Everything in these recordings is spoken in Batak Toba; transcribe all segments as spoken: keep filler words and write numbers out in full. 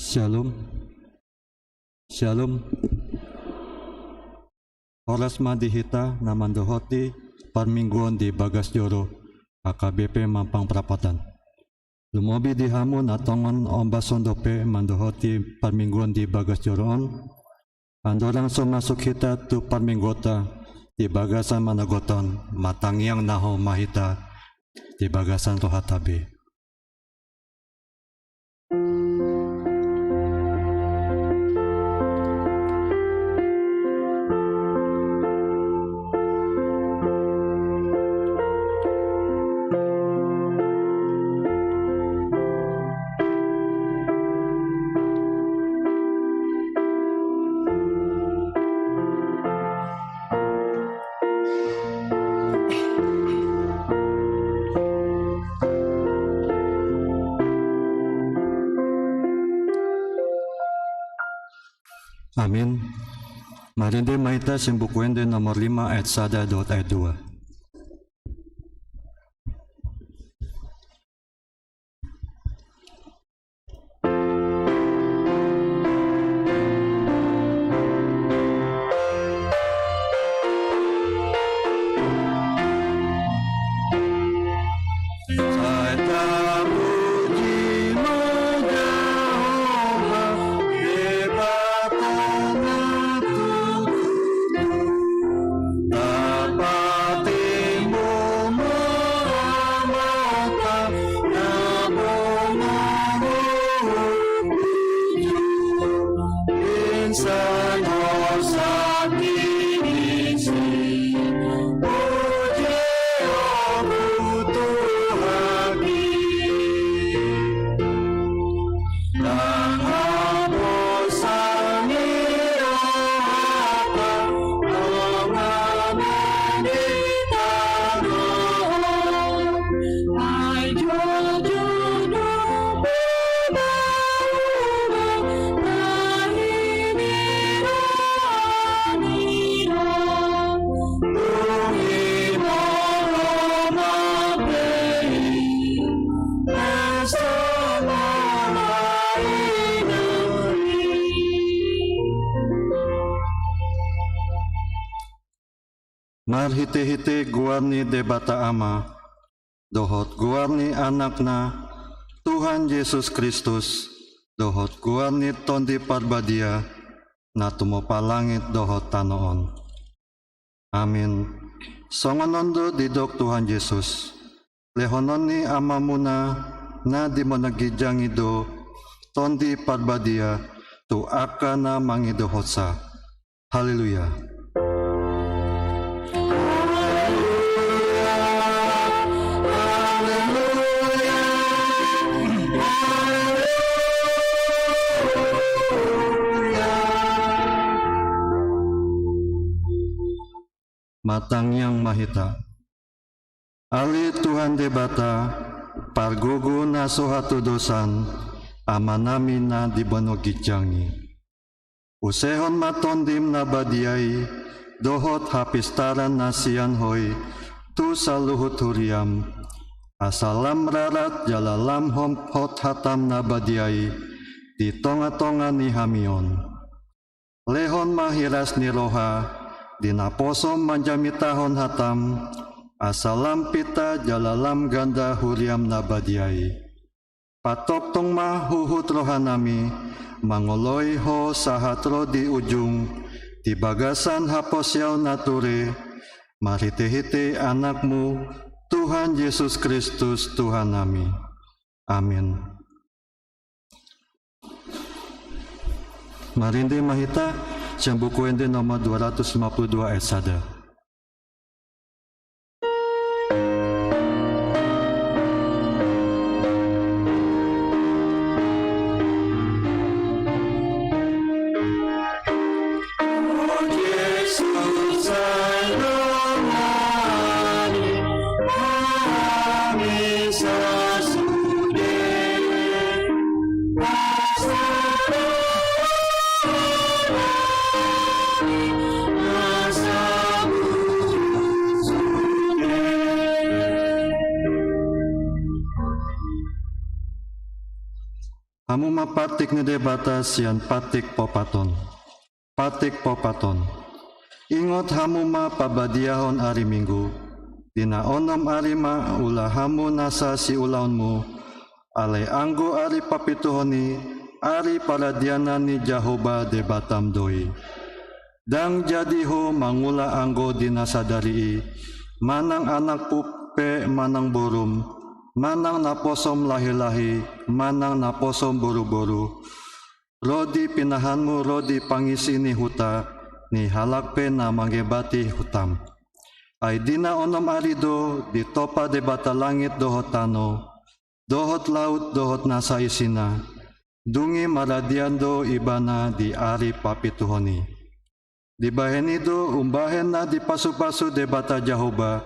Syalom. Syalom. Horas ma di hita na mandohoti parmingguon di bagas joro H K B P Mampang Prapatan. Lumobi di hamu na tongon ombas on dope mandohoti parmingguon di bagas joro on. Andorang so masuk hita tu parmingguonta di bagasan manogot on, martangiang na hot ma hita di bagasan rohanta be. Amin. Marende ma hita sian Buku Ende nomor lima ayat sada dohot ayat dua. Sai tapuji ma Jahowa, Debata na tutu. Tapatimbul ma amanta na bonong hupuji, insan hosak ni disi, puji oku Tuhanki. Ndang haposan ni rohanta, dongan nami di tano on. Ai jujur do pe bahu, tahi ni roha ni on. Dung i molo ma pe i, marhitehite goar ni Debata Ama, dohot goar ni Anakna, Tuhan Jesus Kristus, dohot goar ni Tondi Parbadia, na tumompa langit dohot tano on. Amin. Songon on do didok Tuhan Jesus: Lehonon ni Amamuna na di banua ginjang i do Tondi Parbadia tu angka na mangidohonsa. Haleluya. Martangiang ma hita. Ale Tuhan Debata, Pargogo na so hatudosan, Amanami na di banua ginjang i. Usehon ma Tondim na badia i, dohot hapistaran na sian Ho i, tu saluhut huriam, asa lam rarat jala lam hot hatam na badia i, di tongatonga ni hami on. Lehon ma hiras ni roha, di naposom manjamitahon hatam, asa lam pinta jala lam ganda huriam na badia i. Patongtong ma huhut rohanami, mangoloi Ho sahat ro di ujung, di bagasan haporseaon na ture, marhitehite Anakmu, Tuhan Jesus Kristus, Tuhannami. Amin. Marende ma hita, sian Buku Ende nomor dua ratus lima puluh dua ayat sada. Hamu ma patik ni Debata sian patik popat on. Patik popat on. Ingot hamu ma pabadiahon ari Minggu, di na onom ari ma ula hamu nasa siulaonmu, alai anggo ari papituhon i, ari paradianan ni Jahowa Debatam do i. Ndang jadi ho mangula anggo di na sadari i, manang anakmu pe manang borum, manang naposom lahilahi, manang naposom boruboru, ro di pinahanmu ro di pangisi ni huta ni halak pe na mangebati hutam. Ai di na onom ari do ditopa Debata langit dohot tano, dohot laut dohot nasa isina, dung i maradian do ibana di ari papituhon i. Dibahen i do umbahen na dipasupasu Debata Jahowa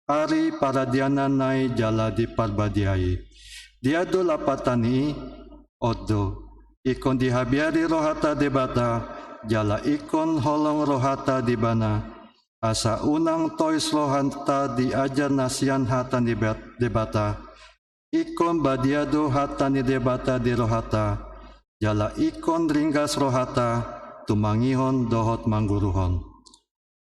ari paradianan na i jala diparbadiai. Dia do lapatan ni i? On do, ingkon dihabiari rohanta Debata, jala ingkon holong rohanta di ibana, asa unang tois rohanta di ajar na sian hata ni Debat-, Debata. Ingkon badia do hata ni Debata di rohanta, jala ingkon ringgas rohanta tumangihon dohot mangguruhon.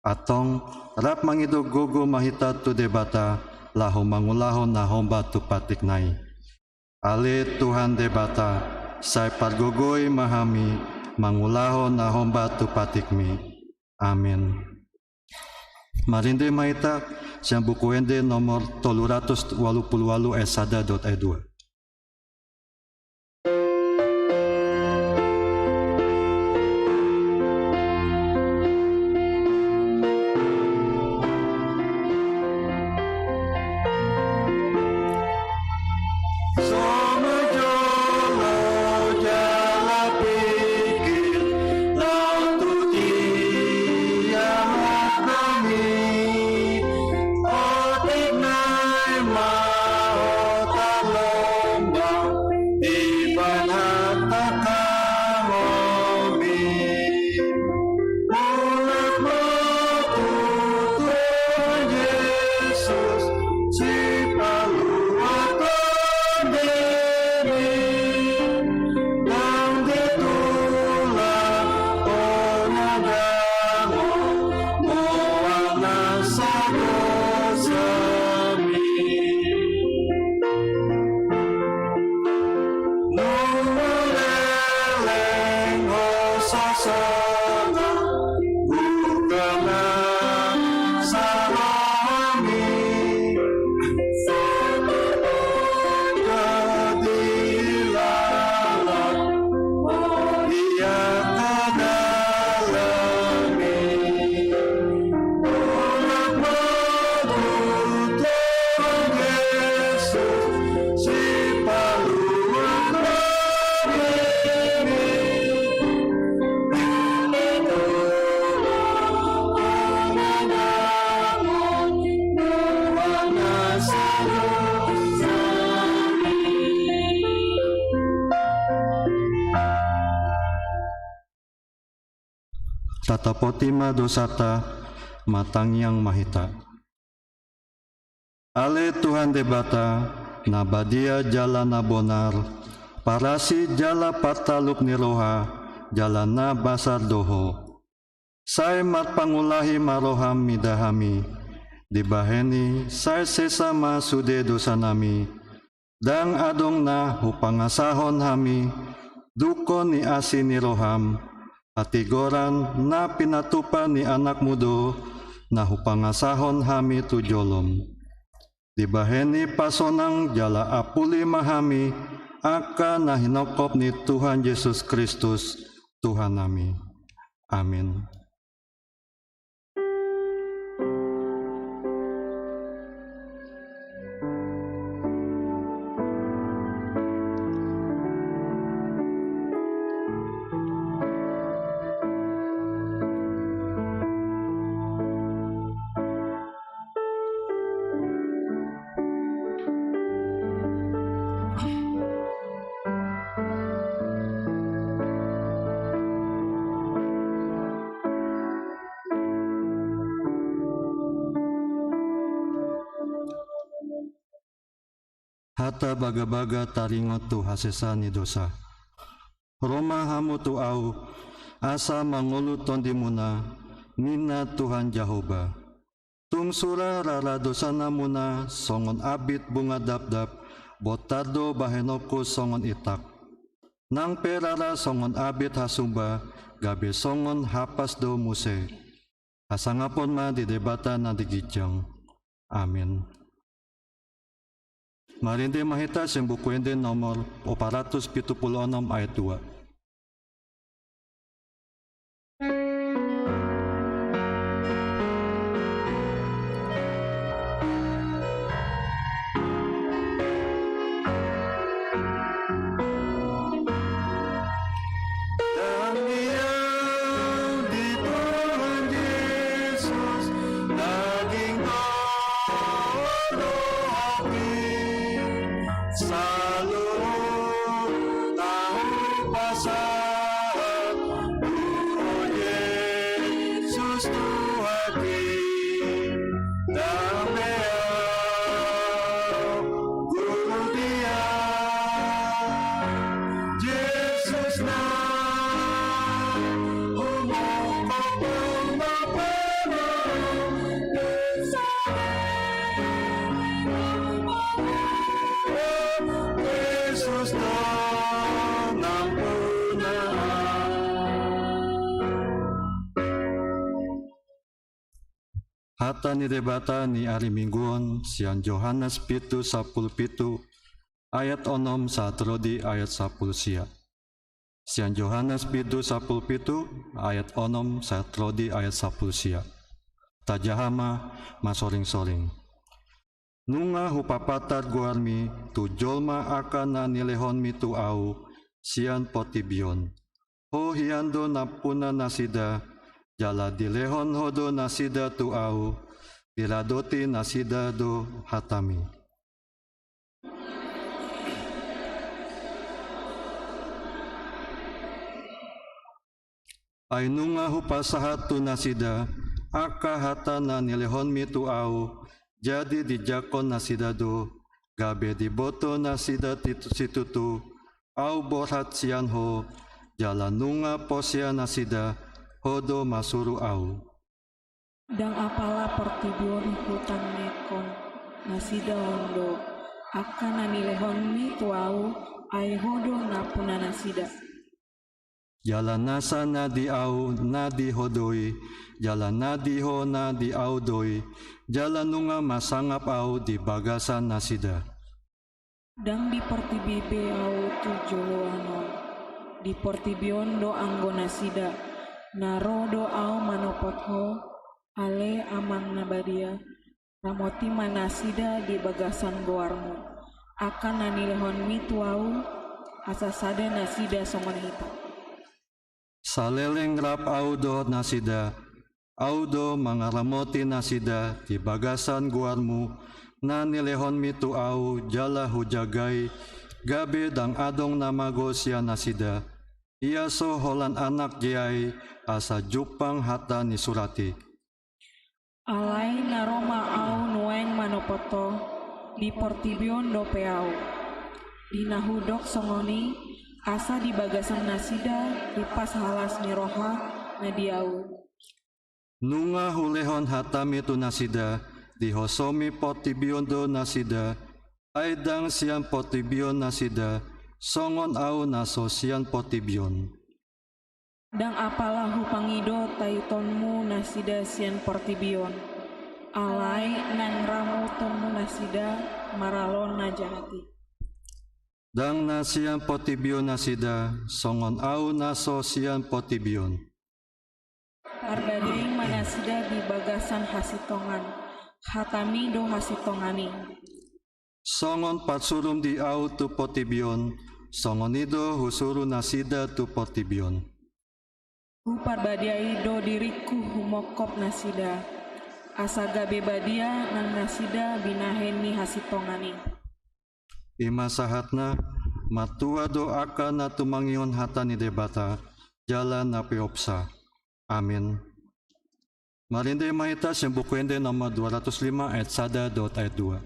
Antong, rap mangido gogo ma hita tu Debata, laho mangulahon na hombar tu patikna i. Ale Tuhan Debata, sai pargogoi ma hami mangulahon na hombar tu patikmi. Amin. Marende ma hita sian Buku Ende nomor tolu ratus walu pulu walu ayat sada dohot ayat dua. Tatopoti ma dosanta, martangiang ma hita. Ale Tuhan Debata, na badia jala na bonar, parasi jala partalup ni roha, jala na basar do Ho. Sai marpangulahi ma roham mida hami, dibahen i sai sesa ma sude dosanami, ndang adong na hupangasahon hami, dungkon ni asi ni roham, hatigoran na pinatupa ni anakmu do, na hupangasahon hami tu jolom. Dibahen i pasonang jala apuli ma hami, angka na hinongkop ni Tuhan Jesus Kristus, Tuhannami. Amin. Hata bagabaga taringot tu hasesaan ni dosa. Ro ma hamu tu Ahu, asa mangolu tondimuna, ninna Tuhan Jahowa. Tung sura rara dosanamuna songon abit bunga dapdap, bontar do bahenonku songon itak. Nang pe rara songon abit hasumba, gabe songon hapas do muse. Hasangapon ma di Debata na di ginjang. Amin. Marende ma hita sian Buku Ende nomor opat ratus pitu pulu onom ayat dua. Dang di Ahu, di Tuhan Jesus, daging dohot roha, saluhut ahu pasahat tu Ho Jesus Tuhanki. Dang be ahu guru dia, Jesus na humongkop ma panaon. Jesus do nampuna. Hata ni Debata ni ari Minggu on sian Johannes pitu sampulu pitu ayat onom sahat ro di ayat sampulu sia. Sian Johannes pitu sampulu pitu ayat onom sahat ro di ayat sampulu sia. Tajaha ma masoring-soring. Nunga hupapatar goarmi tu jolma angka na nilehonmi tu ahu sian portibi on. Ho hian do nampuna nasida, jala dilehon ho do nasida tu ahu, diradoti nasida do hatami. Ai nunga hupasahat tu nasida angka hata na nilehonmi tu ahu, jadi dijangkon nasida do, gabe diboto nasida titu-, situtu ahu borhat sian ho, jala nunga porsea nasida, ho do masuru ahu. Ndang apala portibi on hutangihon nasida on do, angka na nilehonmi tu ahu, ai ho do nampuna nasida. Jala nasa na di ahu na di ho do i, jala na di ho na di ahu do i, jala nunga masangap ahu di bagasan nasida. Ndang di portibi be ahu tu joloan on. Di portibi on do anggo nasida, na ro do ahu manopot ho, ale Amang na badia, ramoti ma nasida di bagasan goarmu, angka na nilehonmi tu ahu, asa sada nasida songon hita. Saleleng rap ahu dohot nasida, ahu do mangaramoti nasida di bagasan goarmu, na nilehonmi tu ahu jala hujagai, gabe ndang adong na mago sian nasida, ia so holan anak ge ai, asa jumpang hata ni surat i. Alai na ro ma ahu nuaeng manopot ho, di portibi on dope ahu. Di na hudok songon i, asa di bagasan nasida, rimpas halas ni roha, na di ahu. Nunga hulehon hatami tu nasida, dihosomi portibi on do nasida, ai ndang sian portibi on nasida, songon ahu na so sian portibi on. Ndang apala hupangido taitonmu nasida sian portibi on, alai naeng ramotonmu nasida maraloan na jahat i. Ndang na sian portibi on nasida, songon ahu na so sian portibi on. Parbadiai ma nasida di bagasan hasintongan, hatami do hasintongan i. Songon parsurum di ahu tu portibi on, songon i do husuru nasida tu portibi on. Huparbadiai do diringku humongkop nasida, asa gabe badia nang nasida binahen ni hasintongan i. I ma sahatna, martua do angka na tumangihon hata ni Debata, jala na peopsa. Amin. Marende ma hita sian Buku Ende nomor dua ratus lima ayat sada dohot ayat dua.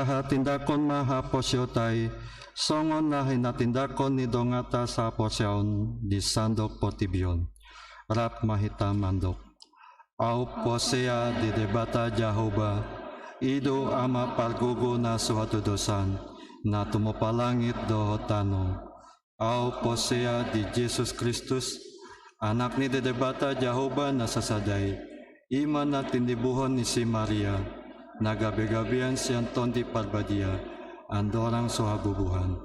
Hatindanghon ma haporseaonta i, songon na hinatindangkon ni donganta saporseaon di sandok portibi on. Rap ma hita mandok. Ahu porsea di Debata Jahowa, i do Ama pargogo na so hatodosan, na tumompa langit dohot tano. Ahu porsea di Jesus Kristus, Anak ni Debata Jahowa na sasada i, i ma na tinibuhon ni si Maria, na gabegabean sian Tondi Parbadia, andorang so habubuhan.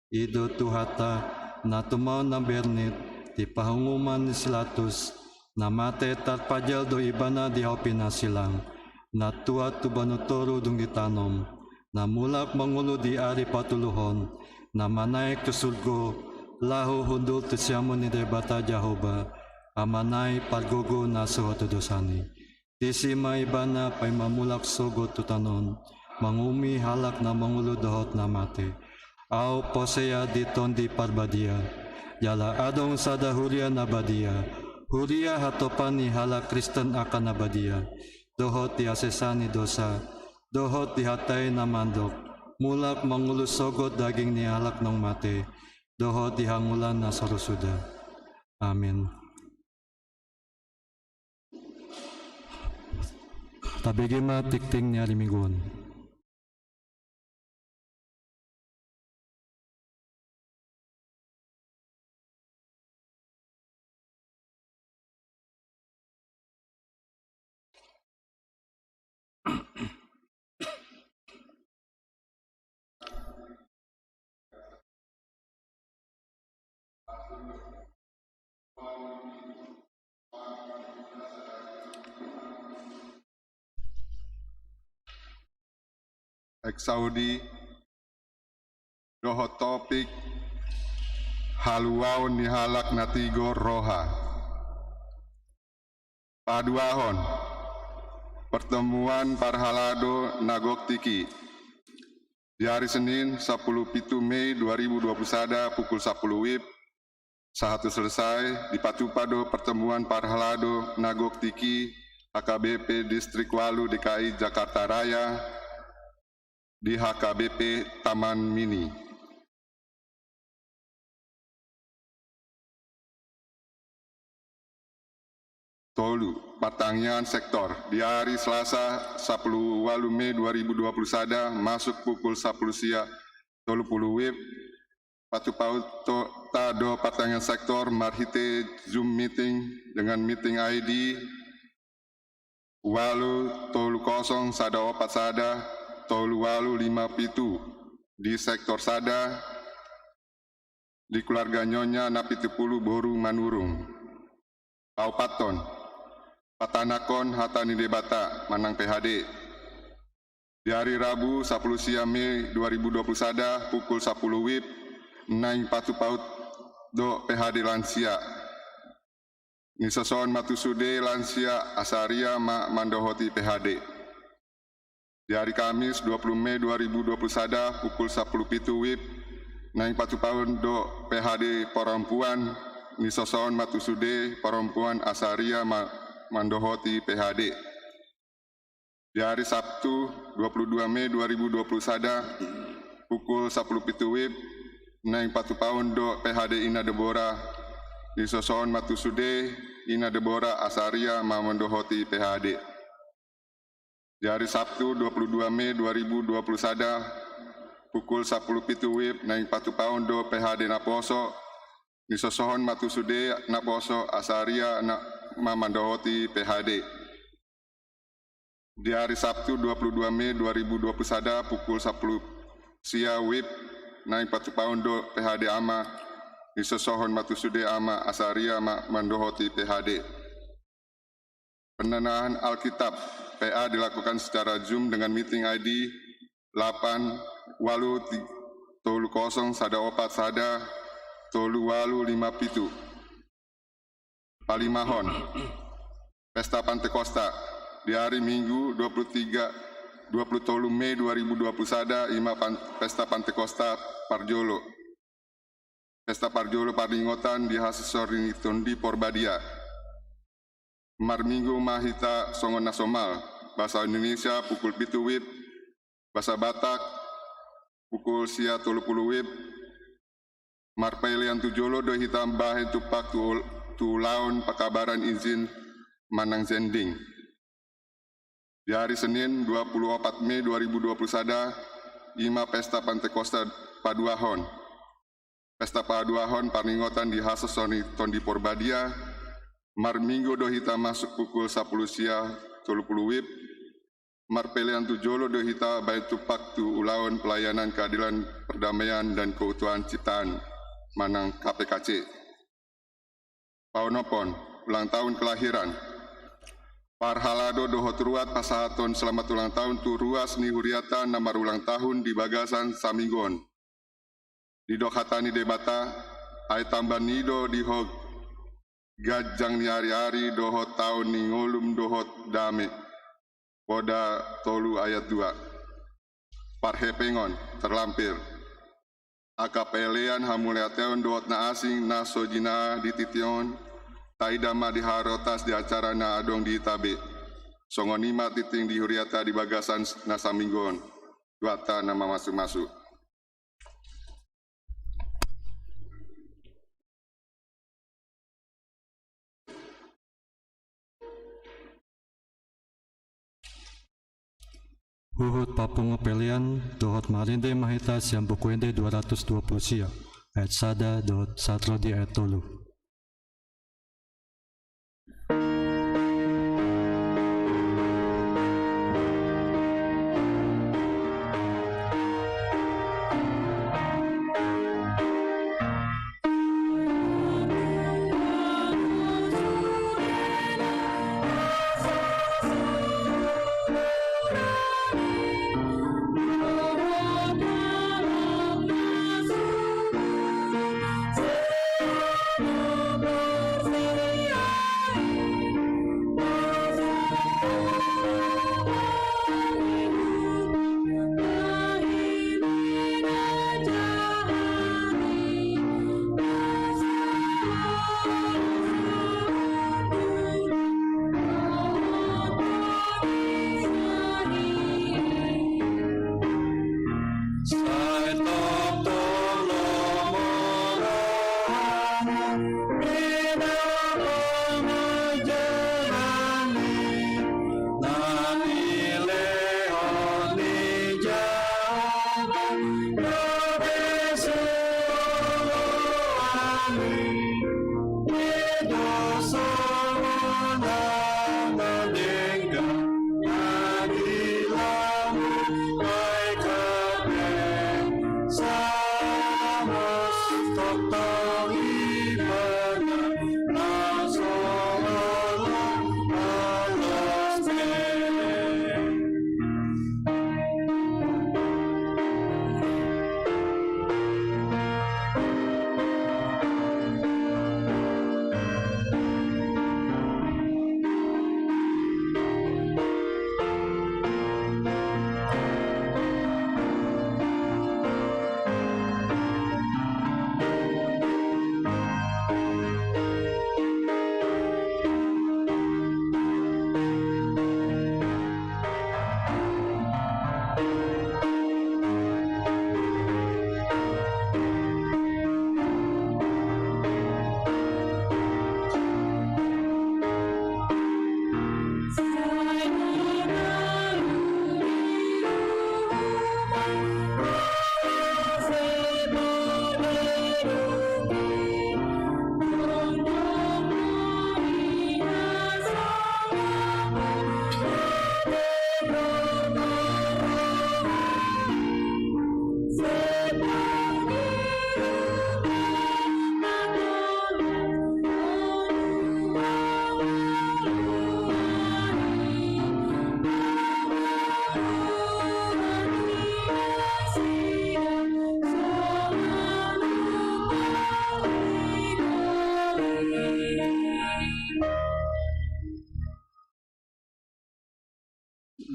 I do Tuhanta, na tumaon na bernit, di pahunguman ni si Latus, na mate tarpajal do ibana di hau pinasilang, na tuat tu banua toru dung ditanom, na mulak mangolu di ari patoluhon, na manaek tu surgo, laho hundul tu siamun ni Debata Jahowa, Amanta i pargogo na so hatodosan i. Disi ma ibana paima mulak sogot tu tano on, manguhumi halak na mangolu dohot na mate. Ahu porsea di Tondi Parbadia, jala adong sada huria na badia, huria hatopan ni halak Kristen angka na badia, dohot di hasesaan ni dosa, dohot di hata i na mandok, mulak mangolu sogot daging ni halak naung mate, dohot di hangolan na so ro suda. Amen. Tabege ma tingting ni ari Minggu on. Exaudi dohot topik: Haluaon ni halak na tigor roha. Paduahon, pertemuan parhalado na gok tiki. Di ari Senin, sapuluh pitu Mei dua ribu dua puluh sada, pukul sapuluh wib, sahat tu selesai, dipatupa do pertemuan parhalado na gok tiki H K B P Distrik Walu D K I Jakarta Raya di H K B P Taman Mini. Tolu, partangiangan sektor. Di ari Selasa, sapuluh walu Mei dua ribu dua puluh sada, masuk pukul sapuluh sia tolu puluh wib, patupahonta do partangiangan sektor marhite Zoom meeting dengan meeting I D walu tolu kosong sada opat sada tolu walu lima pitu di sektor sada, di keluarga Nyonya Napitupulu boru Manurung. Paopathon, patanakhon hata ni Debata manang P H D. Di ari Rabu, sapuluh sia Mei dua ribu dua puluh sada, pukul sapuluh wib, naeng patupahon do P H D lansia. Nisoson ma tu sude lansia, asa huria ma mandohoti P H D. Di ari Kamis, dua puluh Mei dua ribu dua puluh sada, pukul sapuluh pitu wib, naeng patupahon do P H D parompuan, nisoson ma tu sude parompuan, asa huria ma mandohoti P H D. Di ari Sabtu, dua puluh dua Mei dua ribu dua puluh sada, pukul sapuluh pitu wib, naeng patupahon do P H D Ina Debora, nisoson ma tu sude Ina Debora, asa huria ma mandohoti P H D. Di ari Sabtu, dua puluh dua Mei dua ribu dua puluh sada, pukul sapuluh pitu wib, naeng patupahon do P H D naposo, nisoson ma tu sude naposo, asa huria na ma mandohoti P H D. Di ari Sabtu, dua puluh dua Mei dua ribu dua puluh sada, pukul sapuluh sia wib, naeng patupahon do P H D ama, nisoson ma tu sude ama, asa huria ma mandohoti P H D. Penanahan Alkitab, P A, dilakukan secara Zoom dengan meeting I D lapan walu tolu kosong sada opat sada tolu walu lima pitu. Palimahon, Pesta Pantekosta. Di ari Minggu, dua puluh tiga, dua puluh tolu Mei dua ribu dua puluh sada, i ma pan-, Pesta Pantekosta parjolo. Pesta parjolo parningotan di hasesori ni Tondi Parbadia. Marminggu ma hita songon na somal. Bahasa Indonesia pukul pitu wib, Bahasa Batak, pukul sia tolu pulu WIB, marpelean tu jolo do hita mambahen tumpak tu ul-, tu ulaon pakabaran izin manang zending. Di ari Senin, dua pulu opat Mei dua ribu dua pulu sada, i ma pesta Pantekosta paduahon. Pesta paduahon parningotan di hasosoan ni Tondi Porbadia, marminggu do hita masuk pukul sapulu sia tolu pulu WIB, marpelean tu jolo do hita bahen tumpak tu ulaon pelayanan keadilan, perdamaian, dan keutuhan ciptaan manang K P K C. Paonomhon, ulang tahun kelahiran. Parhalado dohot ruat pasahathon selamat ulang tahun tu ruas ni huriata na marulang tahun di bagasan saminggu on. Didok hata ni Debata, ai tamba ni do di ho ganjang ni ariari dohot taon ni ngolum dohot dame. Poda tolu ayat dua. Parhepengon, terlampir. Angka pelean, hamauliateon dohot na asing na so jinaa di tingki on, taida ma di harotas di acara na adong di hita be. Songon i ma tingting di huriata di bagasan na saminggu on. Tuhanta na mamasumasu. Huhut papungu pelean dohot marende ma hita sian Buku Ende dua ratus dua pulu sia, ayat sada dohot sahat ro di ayat tolu.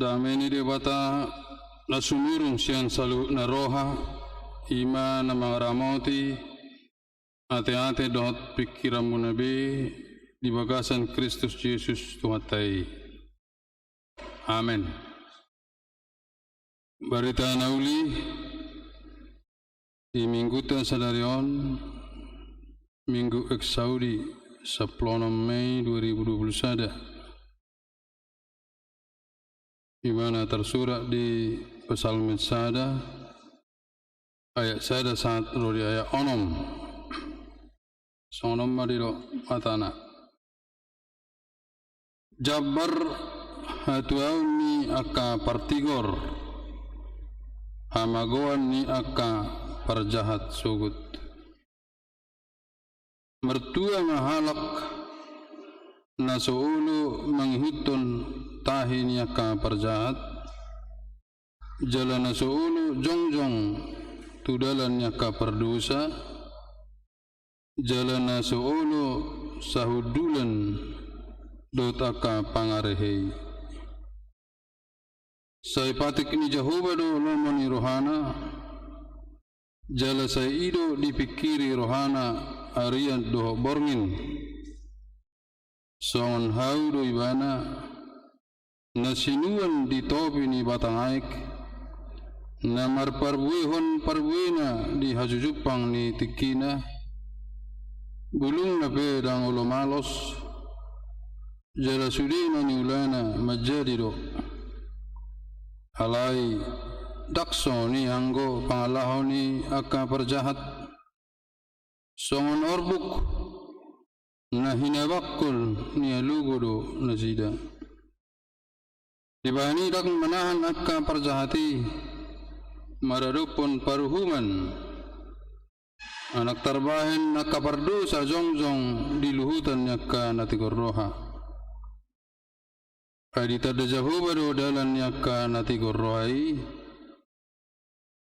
Dame ni Debata na sumurung sian saluhut na roha, i ma na mangaramoti ateate dohot pingkiranmuna be di bagasan Kristus Jesus Tuhanta i. Amen. Barita na uli di mingguta sadari on, Minggu Exaudi, sampulu onom Mei dua ribu dua puluh sada. Di mana tarsurat di Psalmen sada, ayat sada sahat ro di ayat onom. Songon on ma didok hatana: Jambar hatuaon ni angka partigor, hamagoan ni angka parjahat sogot. Martua ma halak na so olo mangihuthon tahi ni angka parjahat, jala na so olo jongjong tu dalan ni angka pardosa, jala na so olo sahundulan dohot angka pangarehe i. Sai patik ni Jahowa do lomo ni rohana, jala sai i do dipingkiri rohana arian dohot borngin. Songon hau do ibana, na sinuan di topi ni batang aek, na marparbuehon parbuena di hajujumpang ni tingkina, bulungna pe ndang olo malos, jala sude na niulana manjadi do. Alai ndang songon i anggo pangalaho ni angka parjahat. Songon orbuk na hinabangkon ni alogo do nasida. Dibahen i ndang manahan angka parjahat i maradophon paruhuman, ndang tarbahen angka pardosa jongjong di luhutan ni angka na tigor roha. Ai ditanda Jahowa do dalan ni angka na tigor roha i,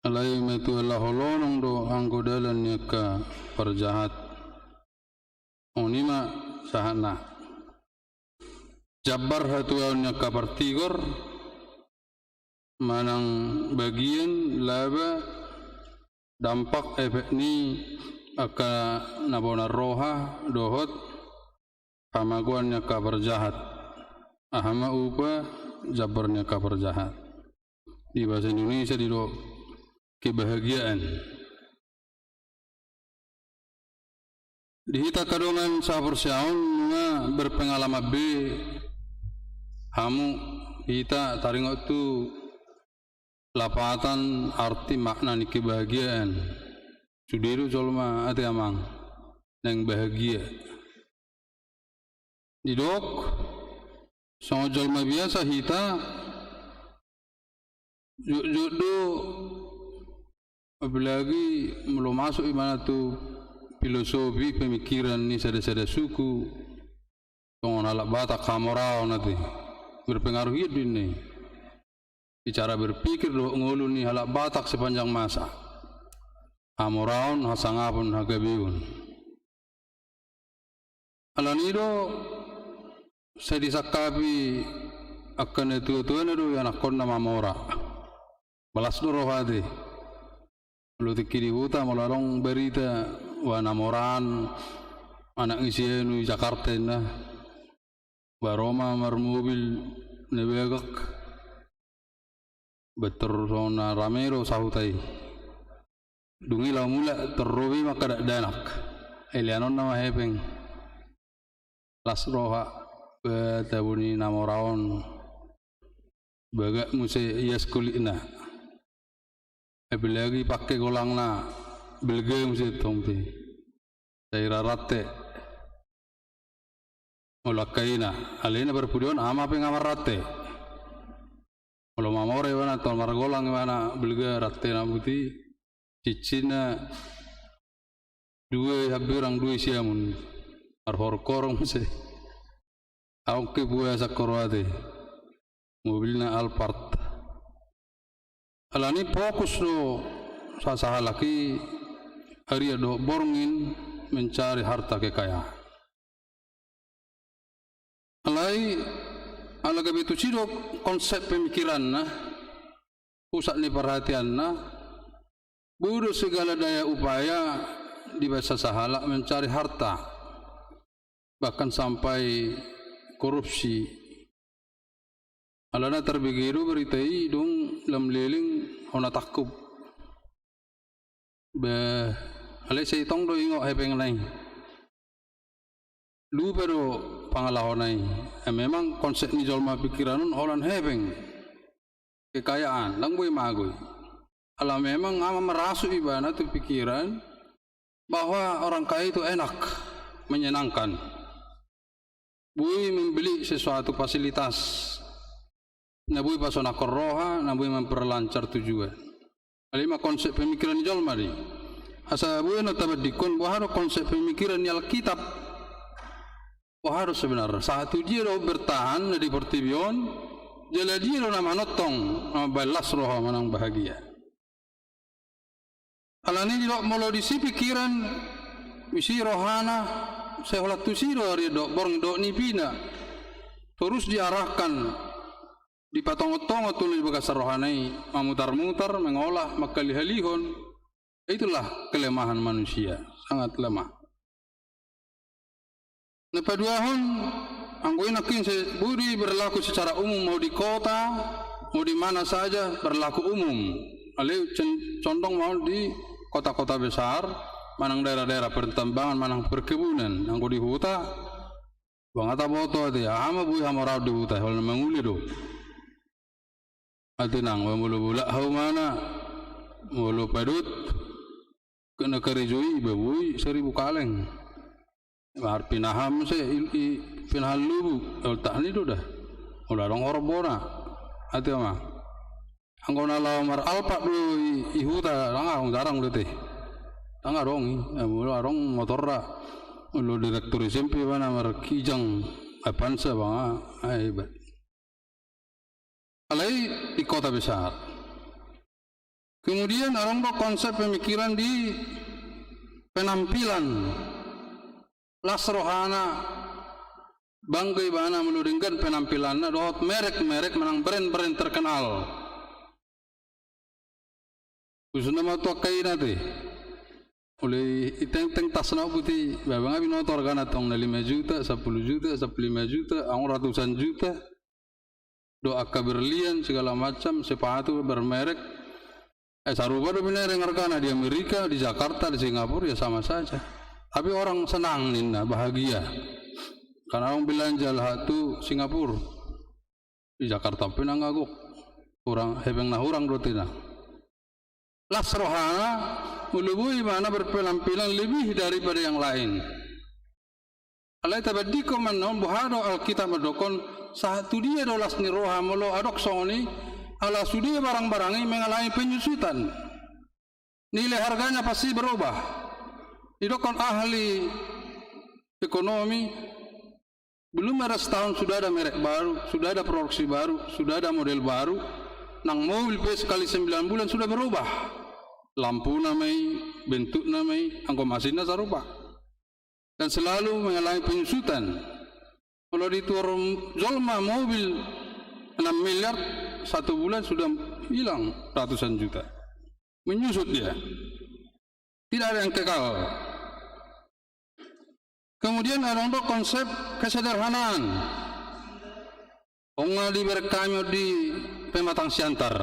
alai matua laho lonong do anggo dalan ni angka parjahat. On i ma sahatna. Jambar hatuaon ni angka partigor, manang bagian, laba, dampak, efek ni angka na bona roha dohot hamagoan ni angka parjahat. Aha ma upa jambar ni angka parjahat? Di bahasa Indonesia didok kebahagiaan. Di hita angka dongan sahaporseaon, nunga berpengalaman be hamu, hita taringot tu lapatan arti makna ni kebahagiaan. Sude do jolma ate amang naeng bahagia. Didok, songon jolma biasa hita, jotjot do, apalagi molo masuk ibana tu filosofi pemikiran ni sada-sada suku, songon halak Batak, hamoraon ate. Berpengaruh ia do ninna i di cara berpikir dohot ngolu ni halak Batak sepanjang masa. Hamoraon, hasangapon, hagabeon. Alani do sai disangkapi angka na tua-tuana do ianakkonna mamora. Balas do roha ate. Molo tingki di huta, molo adong barita, wah, na moraan anak ni si anu i Jakarta inna. Bah, ro ma marmobil na bagak. Bah, tor songon na rame do sahuta i. Dung i laho mulak, tor ro be ma angka dakdanak. Eleanonna ma hepeng. Las roha, bah, tabo ni na mora on. Bagak muse ias kulitna. Apalagi pake golangna, belga muse tong pe. Sai ra rante. Molo angka ina, alai na parpudi on ama pe nga marrante. Molo mamora ibana, tong margolang ibana, belga, rantena buti, cincinna dua i hambirang, dua i siamun. Marhorong-horong muse. Aung ke buaya sangkoro ate. Mobilna Alphard. Alani fokus do sasahalak i, arian dohot borngin, mencari harta kekayaan. Alai ala gabe tusi do konsep pemikiranna, pusat ni perhatianna, boi do segala daya upaya dibaen sasahalak mencari harta, bahkan sampai korupsi. Alana tarbege do barita i dung lam leleng hona tangkup. Be, alai sai tong do ingot hepengna i. Lupa do pangalahona i. Eh, memang konsep ni jolma pikiran on holan hepeng. Kekayaan, ndang boi mago i. Ala memang ama merasuk ibana tu pikiran bahwa orang kaya itu enak, menyenangkan. Boi membeli sesuatu fasilitas. Na boi pasonangkon roha, na boi memperlancar tujuan. Alai ima konsep pemikiran ni jolma di. Asa boi na tabandingkon, boha do konsep pemikiran ni Alkitab. Boha do sebenarna. Sahat tu dia do bertahan na di portibi on, jala dia do na manongtong, na mambahen las roha manang bahagia. Alani i didok molo disi pikiran, disi rohana, sai holan tusi do ari dok borngin dok nipina. Torus diarahkan, dipatongot-tongot tu na di bagasan rohana i, mamutar-mutar, mengolah, mangkalihalihon. Itulah kelemahan manusia, sangat lemah. Na paduahon, anggo i nangkin se-, boi berlaku secara umum, mau di kota, mau di mana saja, berlaku umum. Alai cen-, condong ma on di kota-kota besar, manang daerah-daerah pertambangan, manang perkebunan. Anggo di huta, bangata boto ate, aha ma boi hamoraon di huta, holan mangule do. Ate nang, molo bolak haumana, molo padot, kena karejo i, ba boi, seribu kaleng. Mar pinahan muse, i, i, pinahan lubu, oltak ni do da. Molo adong horbo na. Ate ma. Anggo na laho mar Alphard do i, i huta, ndang adong, jarang do te. Ndang adong i, eh, molo adong motorna. Molo direktur S M P ibana mar Kijang, Avanza bang, ah, ah, hebat. Alai di kota besar. Kemudian adong do konsep pemikiran di penampilan. Las rohana, bangga ibana molo denggan penampilanna dohot merek-merek manang brand-brand terkenal. Khususna ma tu angka ina te. Molo i, itengteng tasna on, boti, ba bangga binoto argana tong, na lima juta, sampulu juta, sampulu lima juta, adong ratusan juta. Dohot angka berlian segala macam, sepatu bermerek. Eh, sarupa do binereng argana di Amerika, di Jakarta, di Singapura, ya sama saja. Tapi orang senang ninna, bahagia. Karena orang belanja lahat tu Singapura. Di Jakarta pe ndang gok. Hurang, hepeng na hurang do tena. Las rohana, molo boi ibana berpenampilan lebih daripada yang lain. Alai tabandingkon ma annon, boha do Alkitab mandokkon, sahat tu dia do las ni roha molo adong songon i, ala sude barang-barang i mengalami penyusutan. Nilai harganya pasti berubah. Didokkon ahli ekonomi, belum ada setahun sudah ada merek baru, sudah ada produksi baru, sudah ada model baru. Nang mobil pe sekali sembilan bulan sudah berubah. Lampuna ma i, bentukna ma i, anggo masinna sarupa. Dan selalu mengalami penyusutan. Molo dituhor jolma mobil enam miliar, satu bulan sudah hilang ratusan juta. Menyusut dia. Tidak ada yang kekal. Kemudian adong do konsep kesederhanaan. Nunga dibereng hami on di Pematang Siantar.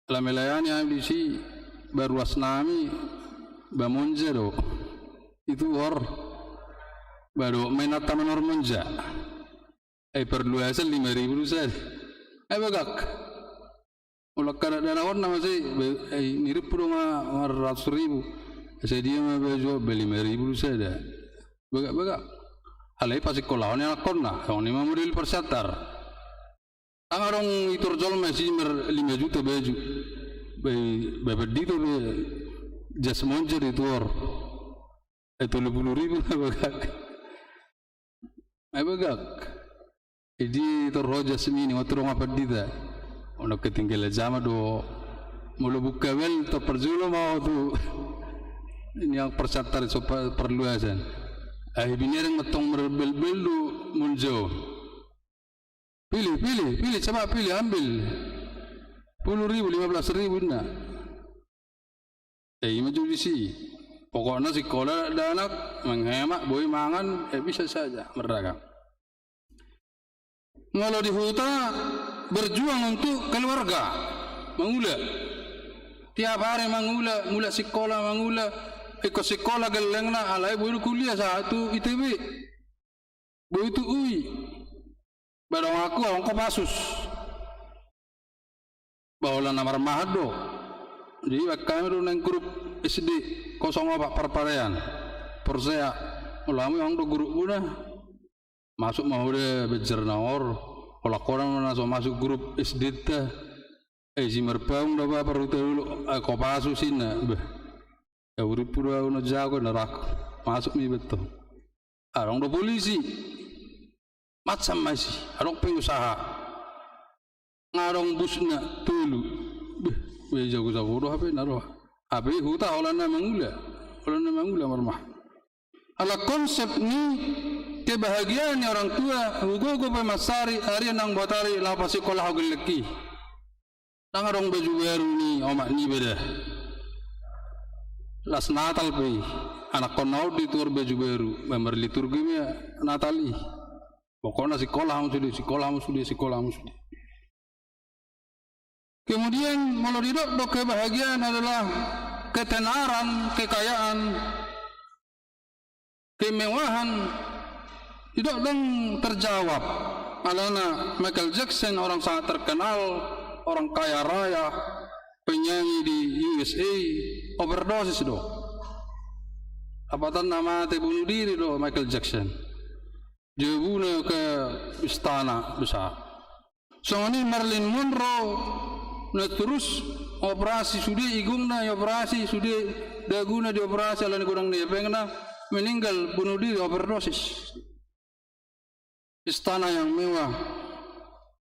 Ala melayani hami disi, ba ruas nami, ba Monza do. Ituhor, ba dohot ma inanta manuhor Monza. Ai parluasan lima ribu do sada. Ai bagak. Molo angka dakdanak on na masa i, ba, ai nirimpu do ma, ma ratus ribu. Sadia ma baju on, ba lima ribu do sada. Bagak, bagak. Alai pasikkolahon ni anakkonna, songon i ma model Parsiantar. Ndang adong ituhor jolma disi mar lima juta baju. Ba i, ba pandita be jas Monza do ituhor. Ai tolu pulu ribu na bagak. Ai bagak. Jadi ituhor ho jas Mini, on tu dongan pandita. Unang ketinggalan zaman do. Molo buka bel, tar parjolo ma ho tu nian Parsiantar so pa-, parluasan. Ai binereng ma tong marbelbel do Monza on. Pilih, pilih, pilih, coba pilih, ambil. Sepuluh ribu, lima belas ribu inna. Eh, ima jo disi. Pokokna sikola dakdanak, menghemat, boi mangan, eh, bisa saja, berdagang. Molo di huta, berjuang untuk keluarga, mangula. Tiap hari mangula, mulak sikola mangula, ingkon sikola gellengna, alai boi do kuliah sahat tu I T B. Boi tu U I. Ba donganku adong Kopassus. Ba holan na marmahan do. Jadi baen hami do naeng grup S D kosong opat Parparean. Porsea, molo hamu adong do grupmuna. Masuk ma ho da benjer na hor. Holan holan na so masuk grup S D-ta. Eh, si Marpaung do ba parhutang dulu, eh, Kopassus inna. Beh. Ya urippu do au na jago na rak. Masuk ma i betul. Adong do polisi. Macam ma isi. Adong pengusaha. Nga adong busna tolu. Beh, beh, jago-jago do hape na roha. Hape huta holan na mangula. Holan na mangula marmahan. Ala konsep ni kebahagiaan ni orang tua, hugogo pe mansari, ari nang buat ari laho pasikola ho gellengki. Ndang adong baju baru ni omak niba da. Las Natal pe i, anakkonna on do tuor baju baru, ba marliturgi ma Natal i. Pokokna sikola hamu sude, sikola hamu sude, sikola hamu sude. Kemudian, molo didok do kebahagiaan adalah ketenaran, kekayaan, kemewahan, didok ndang terjawab. Alana Michael Jackson, orang sangat terkenal, orang kaya raya, penyanyi di U S A, overdosis do. Dapatanna mate, bunuh diri do Michael Jackson. Jabuna ke istana besar. Songon i Marilyn Monroe, na torus operasi sude igungna, dioperasi sude daguna, dioperasi alani godang ni hepengna, meninggal bunuh diri, overdosis. Istana yang mewah,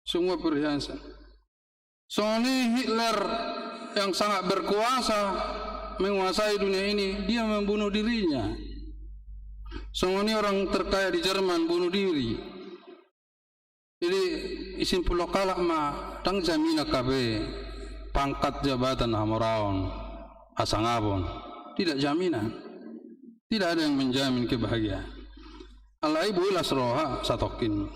semua perhiasan. Songon i Hitler yang sangat berkuasa, menguasai dunia ini, dia membunuh dirinya. Songon i orang terkaya di Jerman bunuh diri. Jadi, disimpulhon halak ma, ndang jaminan hape pangkat, jabatan, hamoraon, hasangapon. Tidak jaminan. Tidak ada yang menjamin kebahagiaan. Alai boi las roha satongkin.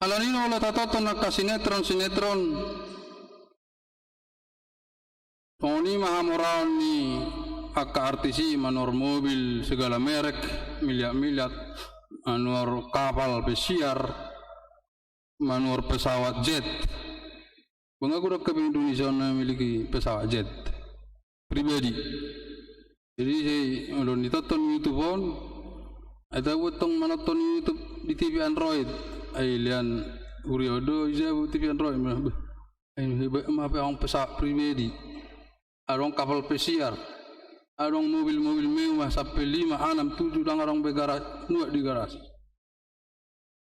Alani i molo tatonton angka sinetron-sinetron, songon i ma hamoraon ni angka artis i, manuhor mobil segala merek, miliar-miliar, manuhor kapal pesiar, manuhor pesawat jet. Bang aku dak ke Indonesia on na memiliki pesawat jet pribadi. Jadi, sai molo ditonton YouTube on, ai tabo tong manonton YouTube di T V Android. Ai lean huria on do, ija bo T V Android. Beh, ai hebat ma, hape adong pesawat pribadi. Adong kapal pesiar. Adong mobil-mobil mewah sampe lima, anam, tujuh, ndang adong be gara-, muat di garasi.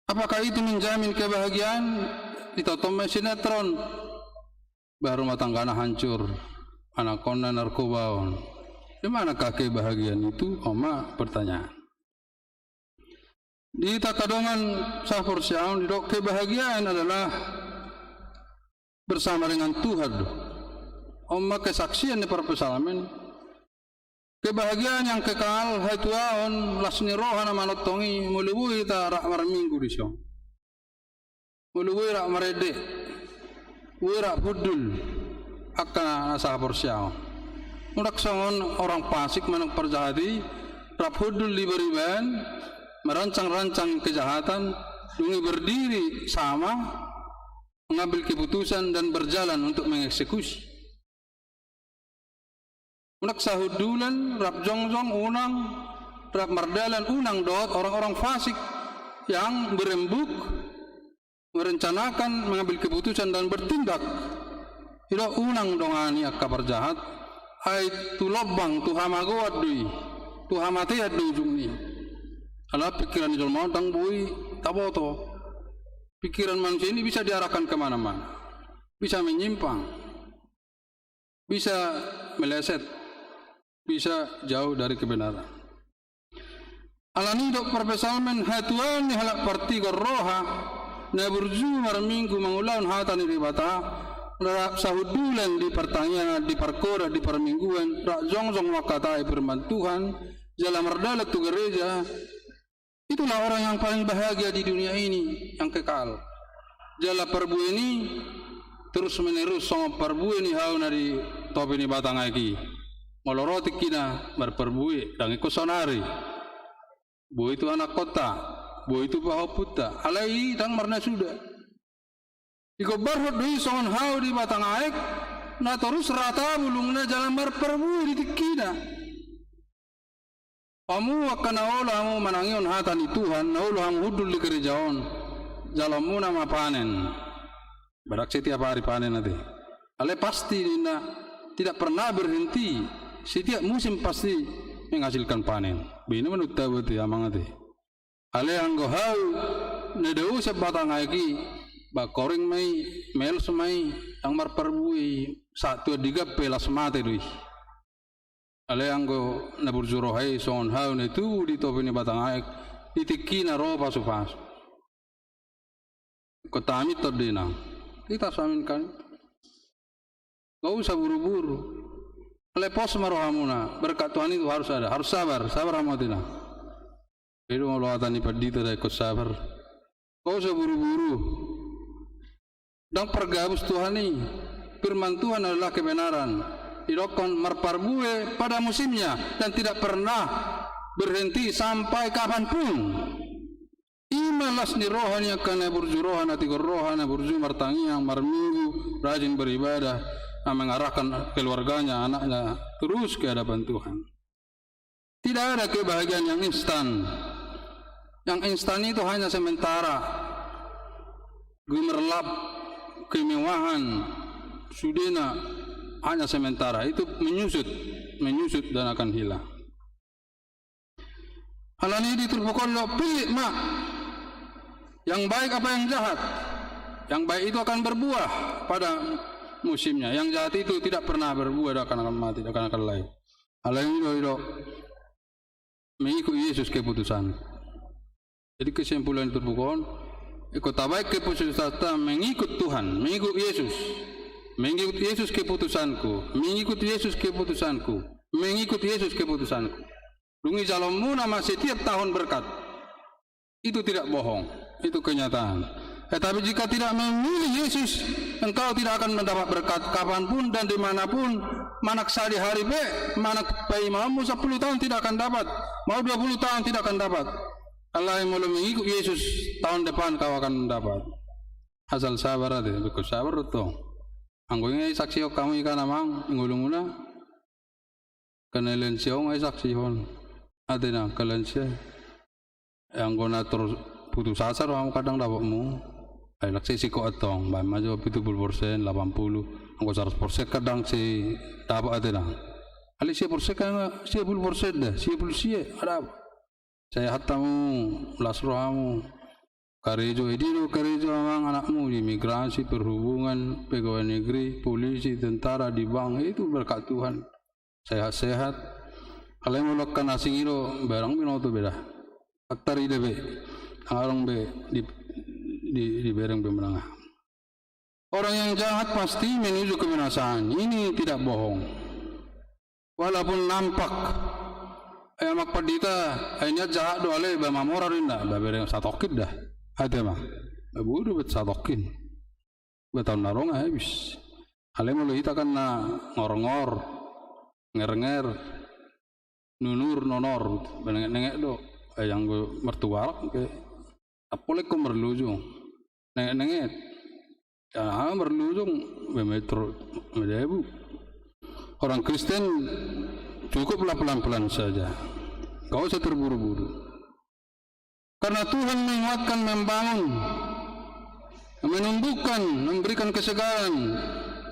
Apakah itu menjamin kebahagiaan? Ditonton ma i sinetron. Bah, rumah tanggana hancur. Anakkonna narkobaon. Di manakah kebahagiaan itu? On ma pertanyaan. Di hita angka dongan sahaporseaon, didok kebahagiaan adalah bersama dengan Tuhan do. On ma kesaksian ni parpsalmen. Kebahagiaan yang kekal, hatuaon, las ni roha na manongtong i, molo boi hita rap marminggu dison. Molo boi rap marende. Boi rap hundul. Angka na sahaporseaon. Ndang songon orang fasik manang parjahat i, rap hundul di bariban, merancang-rancang kejahatan, dung i berdiri sama, mengambil keputusan dan berjalan untuk mengeksekusi. Unang sahundulan, rap jongjong, unang, rap mardalan, unang dohot orang-orang fasik yang berembuk, merencanakan, mengambil keputusan dan bertindak. Didok unang dongani angka parjahat, ai tu lombang, tu hamagoan do i, tu hamatean do ujungna i. Ala pikiran ni jolma on ndang boi taboto. Pikiran manusia ini bisa diarahkan kemana-mana. Bisa menyimpang. Bisa meleset. Bisa jauh dari kebenaran. Alani i didok parpsalmen, hatuaon ni halak partigor roha, na burju marminggu mangulahon hata ni Debata, rap sahundulan di partangiangan, di parkhotbah, di parmingguan, rap jongjong mangkatai firman Tuhan, jala mardalan tu gereja, itulah orang yang paling bahagia di dunia ini, yang kekal. Jala parbuena i terus menerus songon parbue ni hau na di topi ni batang aek i. Molo ro tingkina marparbue, ndang ingkon saonari. Boi tu anakkonta, boi tu pahompunta, alai i ndang marnasuda. Digombarhon do i songon hau di batang aek, na torus rata bulungna jala marparbue di tingkina. Hamu angka na olo hamu manangihon hata ni Tuhan, na olo hamu hundul di gereja on, jaloonmuna ma panen. Barang setiap hari panen ate. Alai pasti ninna, tidak pernah berhenti, setiap musim pasti menghasilkan panen. Boi na manunta boti amang ate. Alai anggo hau na dao sian batang aek i, ba koring ma i, melos ma i, ndang marparbue i, saat Tuhan digan pe las mate do i. Alai anggo na burju roha i songon hau na tubu di topi ni batang aek, di tingkina ro pasupasu. Ingkon taminton do inang. Hita so aminkan. Gak usah buru-buru. Alai pos ma rohamuna, berkat Tuhan itu harus ada, harus sabar, sabar hamu ate inang. Jadi molo hata ni pandita da ingkon sabar. Gak usah buru-buru. Ndang pargabus Tuhan i. Firman Tuhan adalah kebenaran. Didokkon marparbue pada musimnya dan tidak pernah berhenti sampai kapanpun. I ma las ni roha ni angka na burju roha, na tigor roha, na burju martangiang, marminggu, rajin beribadah, na mengarahkan keluarganya, anaknya terus ke hadapan Tuhan. Tidak ada kebahagiaan yang instan. Yang instan itu hanya sementara. Gemerlap, kemewahan, sudena hanya sementara. Itu menyusut, menyusut dan akan hilang. Alani i di turpuk on do pilih ma. Yang baik apa yang jahat? Yang baik itu akan berbuah pada musimnya. Yang jahat itu tidak pernah berbuah, dia akan, akan mati, dia akan, akan layu. Alai i do, i do. Mengikut Yesus keputusan. Jadi kesimpulan di turpuk on, ingkon tabaen keputusanta mengikut Tuhan, mengikut Yesus. Mengikut Yesus keputusanku, mengikut Yesus keputusanku, mengikut Yesus keputusanku. Dung i jaloonmuna ma setiap tahun berkat. Itu tidak bohong, itu kenyataan. Tetapi jika tidak memilih Yesus, engkau tidak akan mendapat berkat kapanpun dan dimanapun, manang sadihari pe, manang paimaonmu sepuluh tahun tidak akan dapat, mau dua puluh tahun tidak akan dapat. Alai molo mengikut Yesus, tahun depan kau akan mendapat. Asal sabar ate, ingkon sabar do tong. Anggo i nga isaksihon hamu i kan amang, ngolumuna. Angka na lansia on nga isaksihon. Ate inang, angka lansia. Anggo na tor putus asa do hamu kadang dapotmu. Ai lang sai singkop antong, baen ma jo pitu pulu persen, lapan pulu. Anggo saratus persen kadang sai dapot ate inang. Alai sia persen kan nga, sia pulu persen da, sia pulu sia, adapot. Sehat hamu, las rohamu. Karejo, edi do karejo amang anakmu, di imigrasi, perhubungan, pegawai negeri, polisi, tentara, di bank, itu berkat Tuhan. Sehat-sehat. Alai molo angka na asing i do, barang binoto beda. Aktar ida be. Arong be di, di, dibereng be menang. Orang yang jahat pasti menuju kebinasaan. Ini tidak bohong. Walaupun nampak. Ai amang pandita, ai nian jahat do alai ba mamora do inna, ba bereng satongkin da. Ate ma. Ba bodo bet satongkin. Ba taon na ro nga habis. Alai molo hita kan na ngor-ngor, nger-nger, nunur, nonor, ba nenget-nenget do. Ai anggo martuarak ke. Apolek ko marlujung. Nenget-nenget. Ya, marlujung, memetro, medebu. Orang Kristen cukuplah pelan-pelan saja. Gak usah terburu-buru. Karena Tuhan menguatkan, membangun, menumbuhkan, memberikan kesegaran,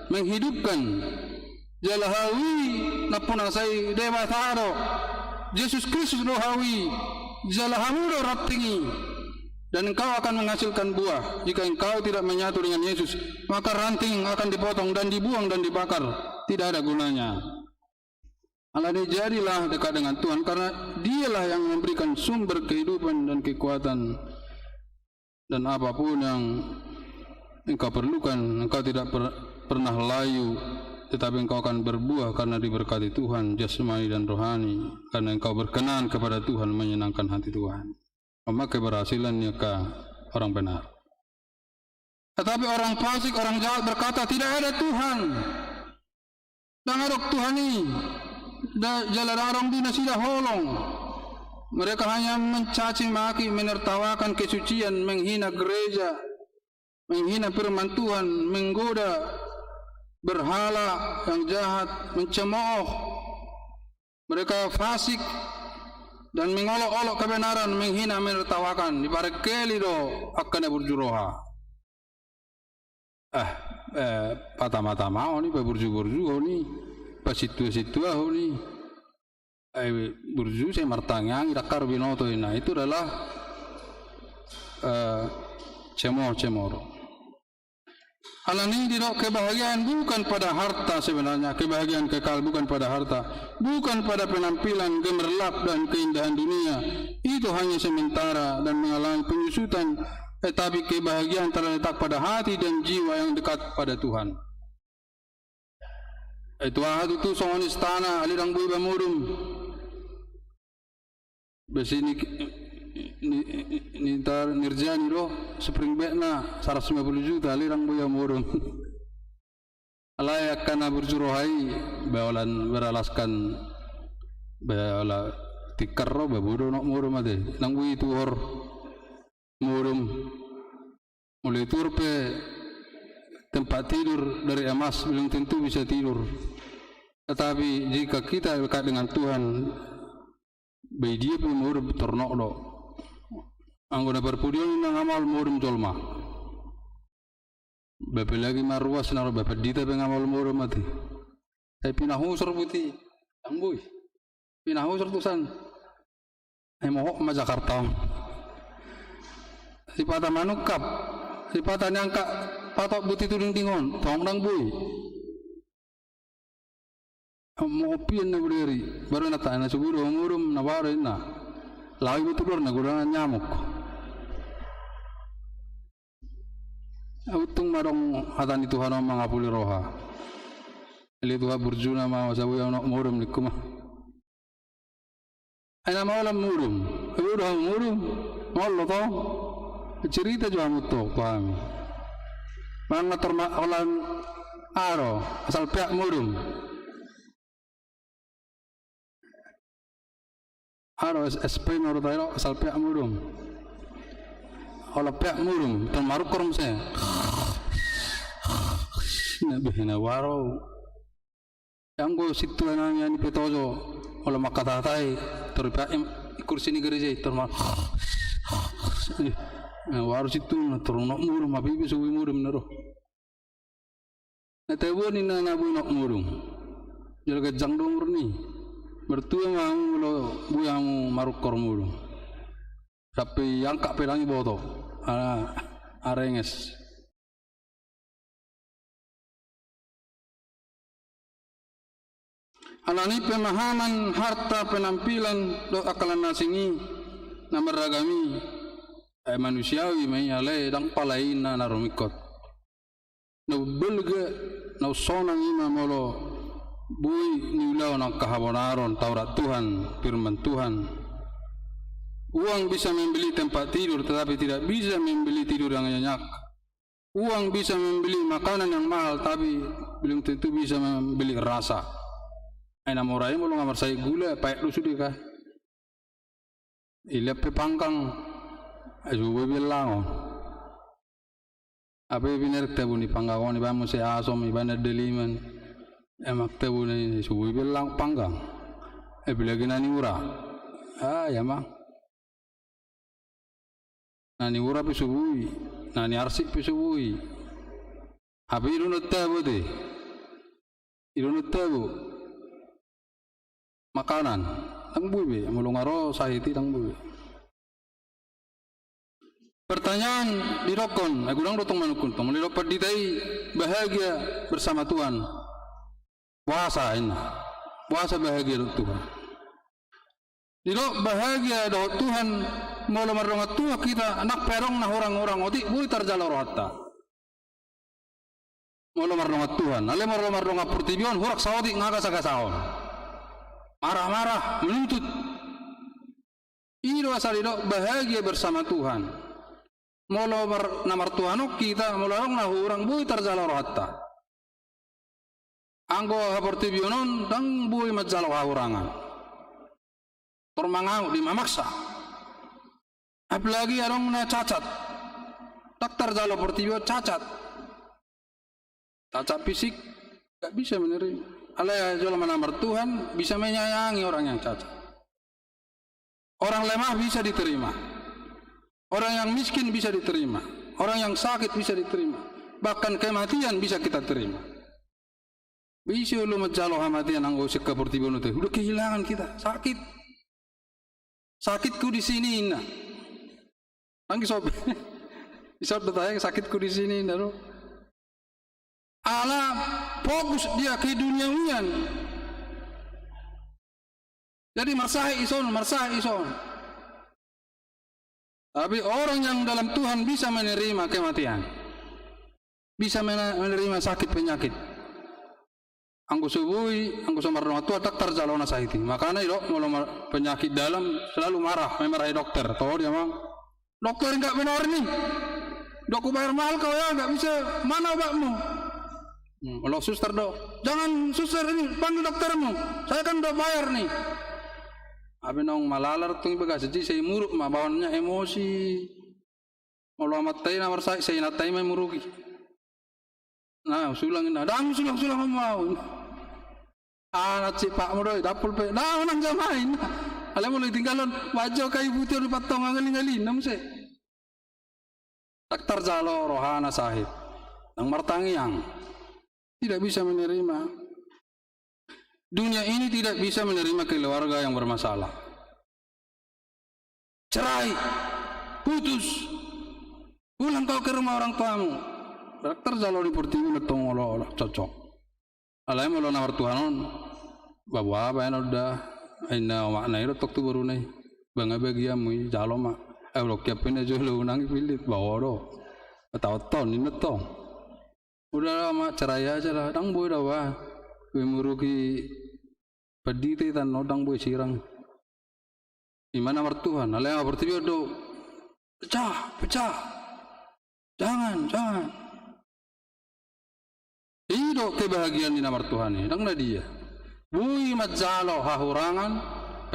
menghidupkan. Jala hau i nampuna sai Debata do. Jesus Kristus do hau i. Jala hamu do ranting i. Dan engkau akan menghasilkan buah. Jika engkau tidak menyatu dengan Yesus, maka ranting akan dipotong dan dibuang dan dibakar. Tidak ada gunanya. Alani jadilah dekat dengan Tuhan, karena Dialah yang memberikan sumber kehidupan dan kekuatan. Dan apapun yang engkau perlukan, engkau tidak per-, pernah layu, tetapi engkau akan berbuah karena diberkati Tuhan, jasmani dan rohani, karena engkau berkenan kepada Tuhan, menyenangkan hati Tuhan. Memakai keberhasilan yang ke orang benar. Tetapi orang fasik, orang jahat berkata, "Tidak ada Tuhan." Ndang adong Tuhan i, da-, jala ndang adong di nasida holong. Mereka hanya mencaci maki, menertawakan kesucian, menghina gereja, menghina firman Tuhan, menggoda berhala yang jahat, mencemooh. Mereka fasik dan mengolok-olok kebenaran, menghina, menertawakan. Diparengkeli do angka na burju roha. Ah, eh, patama-tamahon i, paburju-burjuhon i, pasintua-sintuahon i. Eh, burju sai martangiangi, ndang hea binoto i. Nah, itu adalah, eh, cemooh-cemooh. Alani i didok kebahagiaan bukan pada harta, sebenarnya kebahagiaan kekal bukan pada harta, bukan pada penampilan gemerlap dan keindahan dunia. Itu hanya sementara dan mengalami penyusutan. Tetapi kebahagiaan terletak pada hati dan jiwa yang dekat pada Tuhan. Itu aha tutu songon istana, alai ndang boi ba modom. Besi ni, ni, ni, ni tar nirjani do, spring bed na saratus lima puluh juta, alai ndang boi ba modom. Alai angka na burju roha i, ba holan beralaskan, ba holan tikar ro, ba boi do nok modom ate. Ndang boi tuhor modom. Molo tuhor pe tempat tidur dari emas, belum tentu bisa tidur. Tetapi jika kita dekat dengan Tuhan, ba i dia pe modom tornok do. Anggo na parpudi on ninna nga maol modom jolma. Ba apalagi maruas na ro, ba pandita pe nga maol modom ate. Ai pinahusor buti, ndang boi. Pinahusor tusan. Ai mohop ma Jakarta on. Sipata manungkap, sipata niangkat patok buti tu dingding on, tong ndang boi. Mohop i ninna bodari, baru ninna, na so boi do modom, na baru ninna. Laho i ma tu luar na godang nyamuk. Untung ma adong hata ni Tuhan on mangapuli roha. Alai Tuhan burjuna ma, masa boi ahu nok modom ningku ma. Ai na maol modom, ai boi do hamu modom, maol do tong. Cerita jo hamu tong tu hami. Manang na tor ma holan aha do, asal peak modom. Aha do, S P ma do tahe do, asal peak modom. Holan peak modom, tor marungkor muse. Na behe na waro. Anggo sintua nami ani Petojo, holan mangkatahatahi, tor ipeak i kursi ni gareja i, tor ma-, eh, waro sintua, tor nok modom, hape pe so boi modom na ro. Na taboan ninna na boi nok modom. Jala ganjang do umurna i. Martua ma hamu molo boi hamu marungkor modom. Sampe iangkat pe ndang iboto. Ala arenges. Alani pemahaman harta, penampilan dohot akal na asing i, na marragam i, eh, manusiawi ma i, alai ndang pala i na, na rumingkot. Na umbalga, na umsonang i ma molo boi niulahon angka habonaron, Taurat Tuhan, Firman Tuhan. Uang bisa membeli tempat tidur, tetapi tidak bisa membeli tidur yang nyenyak. Uang bisa membeli makanan yang mahal, tapi belum tentu bisa membeli rasa. Ai na mora i molo nga marsahit gula, paet do sude ka. Ilean pe panggang, ai so boi bellangon. Hape pinarik tabo ni panggang on, ibaen muse asom, ibaen andaliman. Emang tabo ni so boi bellang panggang. Apalagi na ni ura. Ah, ya ma. Na ni ura pe so boi, na ni arsik pe so boi. Hape i do na tabo te. I do na tabo. Makanan. Ndang boi be, molo nga ro sahit i ndang boi be. Pertanyaan didokkon, eh, godang do tong manungkun tong. Molo didok pandita i bahagia bersama Tuhan. Boasa ninna. Boasa bahagia dohot Tuhan. Didok bahagia dohot Tuhan, molo mardongan Tuhan hita, nang pe adong na hurang-hurang otik, boi tarjalo rohanta. Molo mardongan Tuhan, alai molo mardongan portibi on, hurang saotik nga gasa-gasaon. Marah-marah, menuntut. I do asa didok bahagia bersama Tuhan. Molo mar-, na martuhan on hita, molo adong na hurang, boi tarjalo rohanta. Anggo haportibion on, ndang boi manjalo hahurangan. Tor mangaut dia, mamaksa. Apalagi adong na cacat. Ndang tarjalo portibi on cacat. Cacat fisik, nggak bisa menerima. Alai jolma na martuhan bisa menyayangi orang yang cacat. Orang lemah bisa diterima. Orang yang miskin bisa diterima. Orang yang sakit bisa diterima. Bahkan kematian bisa kita terima. Bisa olo manjalo hamatean anggo sian haportibion on, udah kehilangan kita, sakit. Sakitku di sini, inna. Anggi sob. Isot do tahe sakitku di sini, inna do. Ala fokus dia keduniawian. Jadi marsahit ison, marsahit ison. Tapi orang yang dalam Tuhan bisa menerima kematian. Bisa mena-, menerima sakit penyakit. Anggo so boi, anggo so mardongan tua, ndang tarjalo na sahit i. Makana i do, molo mar-, penyakit dalam, selalu marah, memarahi dokter. Toho dia mang, "Dokter, nggak benar nih. Udah aku bayar mahal kau ya, nggak bisa. Mana obatmu?" Hmm, molo suster do, "Jangan suster ini, panggil doktermu. Saya kan udah bayar nih." Abe naung malalar tung i bagasa ji, sai muruk ma, bahannya emosi. Molo amanta i na marsahit, sai inanta i ma i muruki. Na, usulang inna. "Ndang usulang-usulang hamu au." Anak cipakmu do i, dampul pe. "Ndang, unang jamain." Alai molo ditinggalhon, baen jo kayu putih on, dipantong angali-ngali, inna muse. Ndang tarjalo rohana sahit. Ndang martangiang. Tidak bisa menerima. Dunia ini tidak bisa menerima keluarga yang bermasalah. Cerai, putus, pulang kau ke rumah orang tuamu. Ndang tarjalo di portibi on tong olo-olo cocok. Alai molo na martuhan on, baboa baenon da, inna omakna i dohot tu boruna i. "Banga bagianmu i, jalo ma. Eh, olo kiap pe na jolo, unang i pillit, baoa do. Taon-taon inna tong." Udah lah, Mak, cerai aja lah. Ndang boi da, bah. Boi muruki pandita i, tano ndang boi sirang. Ima na martuhan, alai na portibi on do. Pecah, pecah. Jangan, jangan. I do kebahagiaan ni na martuhan i, ndang na dia. Boi manjalo hahurangan,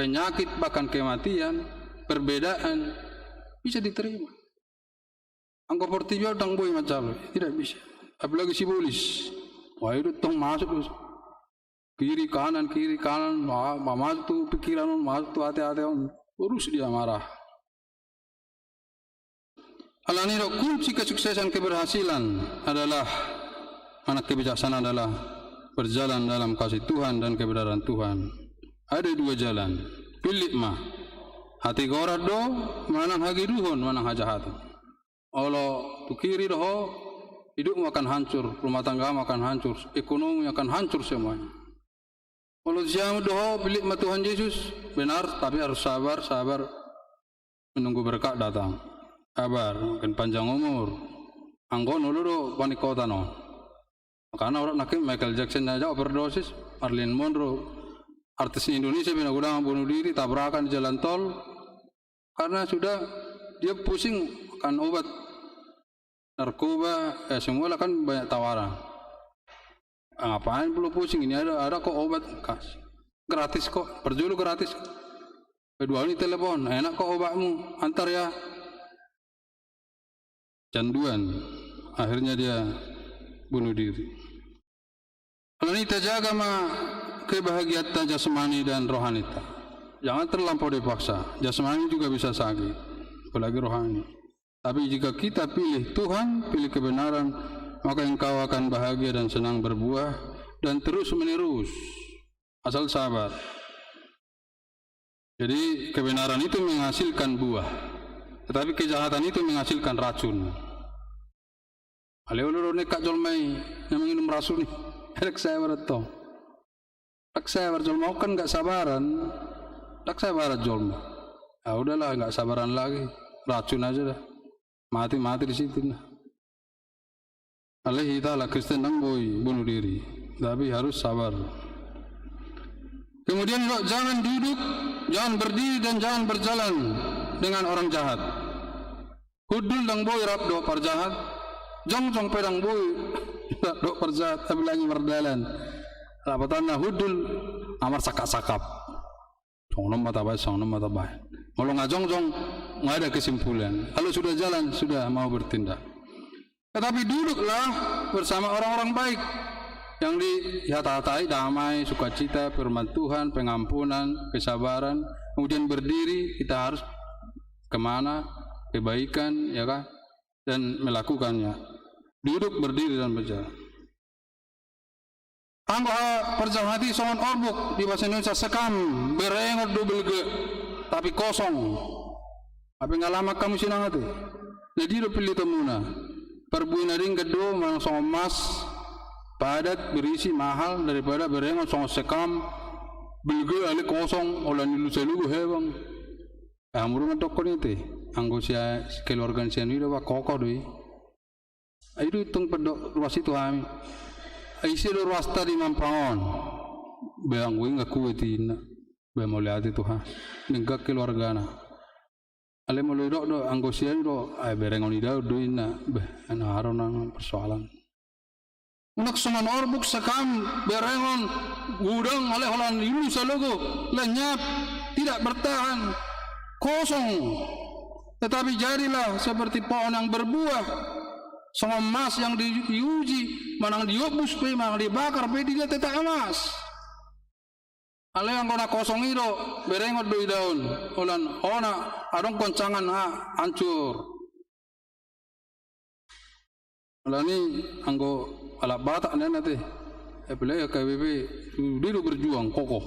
penyakit, bahkan kematian, perbedaan, bisa diterima. Anggo portibi on ndang boi manjalo, tidak bisa. Apalagi sibolis. Wah, i do tong masuk terus. Kiri kanan, kiri kanan, ma-, ma-, masuk tu pikiran on, masuk tu ate-ate on. Terus dia marah. Alani do, kunci kesuksesan, keberhasilan adalah, mana kebijaksanaan adalah berjalan dalam kasih Tuhan dan kebenaran Tuhan. Ada dua jalan. Pillit ma. Hatigoran do manang hageduhon, manang hajahaton. Olo tu kiri do ho, hidupmu akan hancur, rumah tanggamu akan hancur, ekonomi akan hancur semuanya. Olo tu siamun do ho, pillit ma Tuhan Yesus, benar, tapi harus sabar, sabar menunggu berkat datang. Sabar, makin panjang umur. Anggo on olo do paningkotan on. Makana orang nangkin Michael Jackson aja overdosis, Marilyn Monroe, artis Indonesia, pina godang bunuh diri, tabrakan di jalan tol, karena sudah dia pusing makan obat narkoba, ya, semua lah kan banyak tawaran. Ah, ngapain perlu pusing, ini ada, ada kok obat, kasih. Gratis kok, parjolo gratis. Kedua ini telepon, "Enak kok obatmu, antar ya." Canduan, akhirnya dia bunuh diri. Alani i, tajaga ma kebahagiaanta jasmani dan rohaninta. Jangan terlampau dipaksa. Jasmani juga bisa sakit, apalagi rohani. Tapi jika kita pilih Tuhan, pilih kebenaran, maka engkau akan bahagia dan senang berbuah dan terus-menerus. Asal sabar. Jadi, kebenaran itu menghasilkan buah, tetapi kejahatan itu menghasilkan racun. Alai olo do nekat jolma i na manginum racun i. Ndang sabar tong. Ndang sabar jolma on kan, nggak sabaran. Ndang sabaran jolma. Ah, udahlah, nggak sabaran lagi. Racun aja dah. Mati, mati di situ, nah. Alai hita halak Kristen ndang boi bunuh diri, tapi harus sabar. Kemudian, jangan duduk, jangan berdiri, dan jangan berjalan dengan orang jahat. Hundul ndang boi rap dohot parjahat, jongjong pe ndang boi rap dohot parjahat, apalagi mardalan. Lapatanna hundul, amar sakap-sakap. Songon on ma tabaen, songon on ma tabaen. Molo nga jongjong, nggak ada kesimpulan. Kalau sudah jalan, sudah mau bertindak. Tetapi duduklah bersama orang-orang baik yang di, dihata-hatai damai, sukacita, firman Tuhan, pengampunan, kesabaran. Kemudian berdiri, kita harus kemana, kebaikan, ya kan? Dan melakukannya. Duduk, berdiri, dan berjalan. Anggo parjahat i songon orbuk, di bahasa Indonesia sekam, berengot do belge, tapi kosong. Hape nga lamak hamu sinang ate. Jadi do pillitonmuna. Parbue na denggan do manang songon emas, padat, berisi, mahal, daripada berengot songon sekam, belge, alai kosong, holan ilu salogo hebang. Hamu do mandokkon i ate. Anggo sakeluarga ni sian i do, bah, kokoh do i. Ai do i tong pandok ruas i tu hami. Ai ise do ruasta di Mampang on? Bah, anggo i nga kuat i, inna. Bah, mauliate Tuhan. Denggan keluargana. Alai molo didok do anggo sian i do, ai berengon idaon do, inna. Bah, na ro nang persoalan. Unang songon orbuk, sekam, berengon, godang, alai holan ilu salogo, lenyap, tidak bertahan, kosong. Tetapi jadilah seperti pohon yang berbuah, songon emas yang di-, diuji, manang diombus pe, manang dibakar pe, dia tetap emas. Alai anggo na kosong i do, berengot do idaon, holan hona, adong goncangan, ah, hancur. Alani anggo halak Batak nian ate, apalagi H K B P, sude do berjuang, kokoh.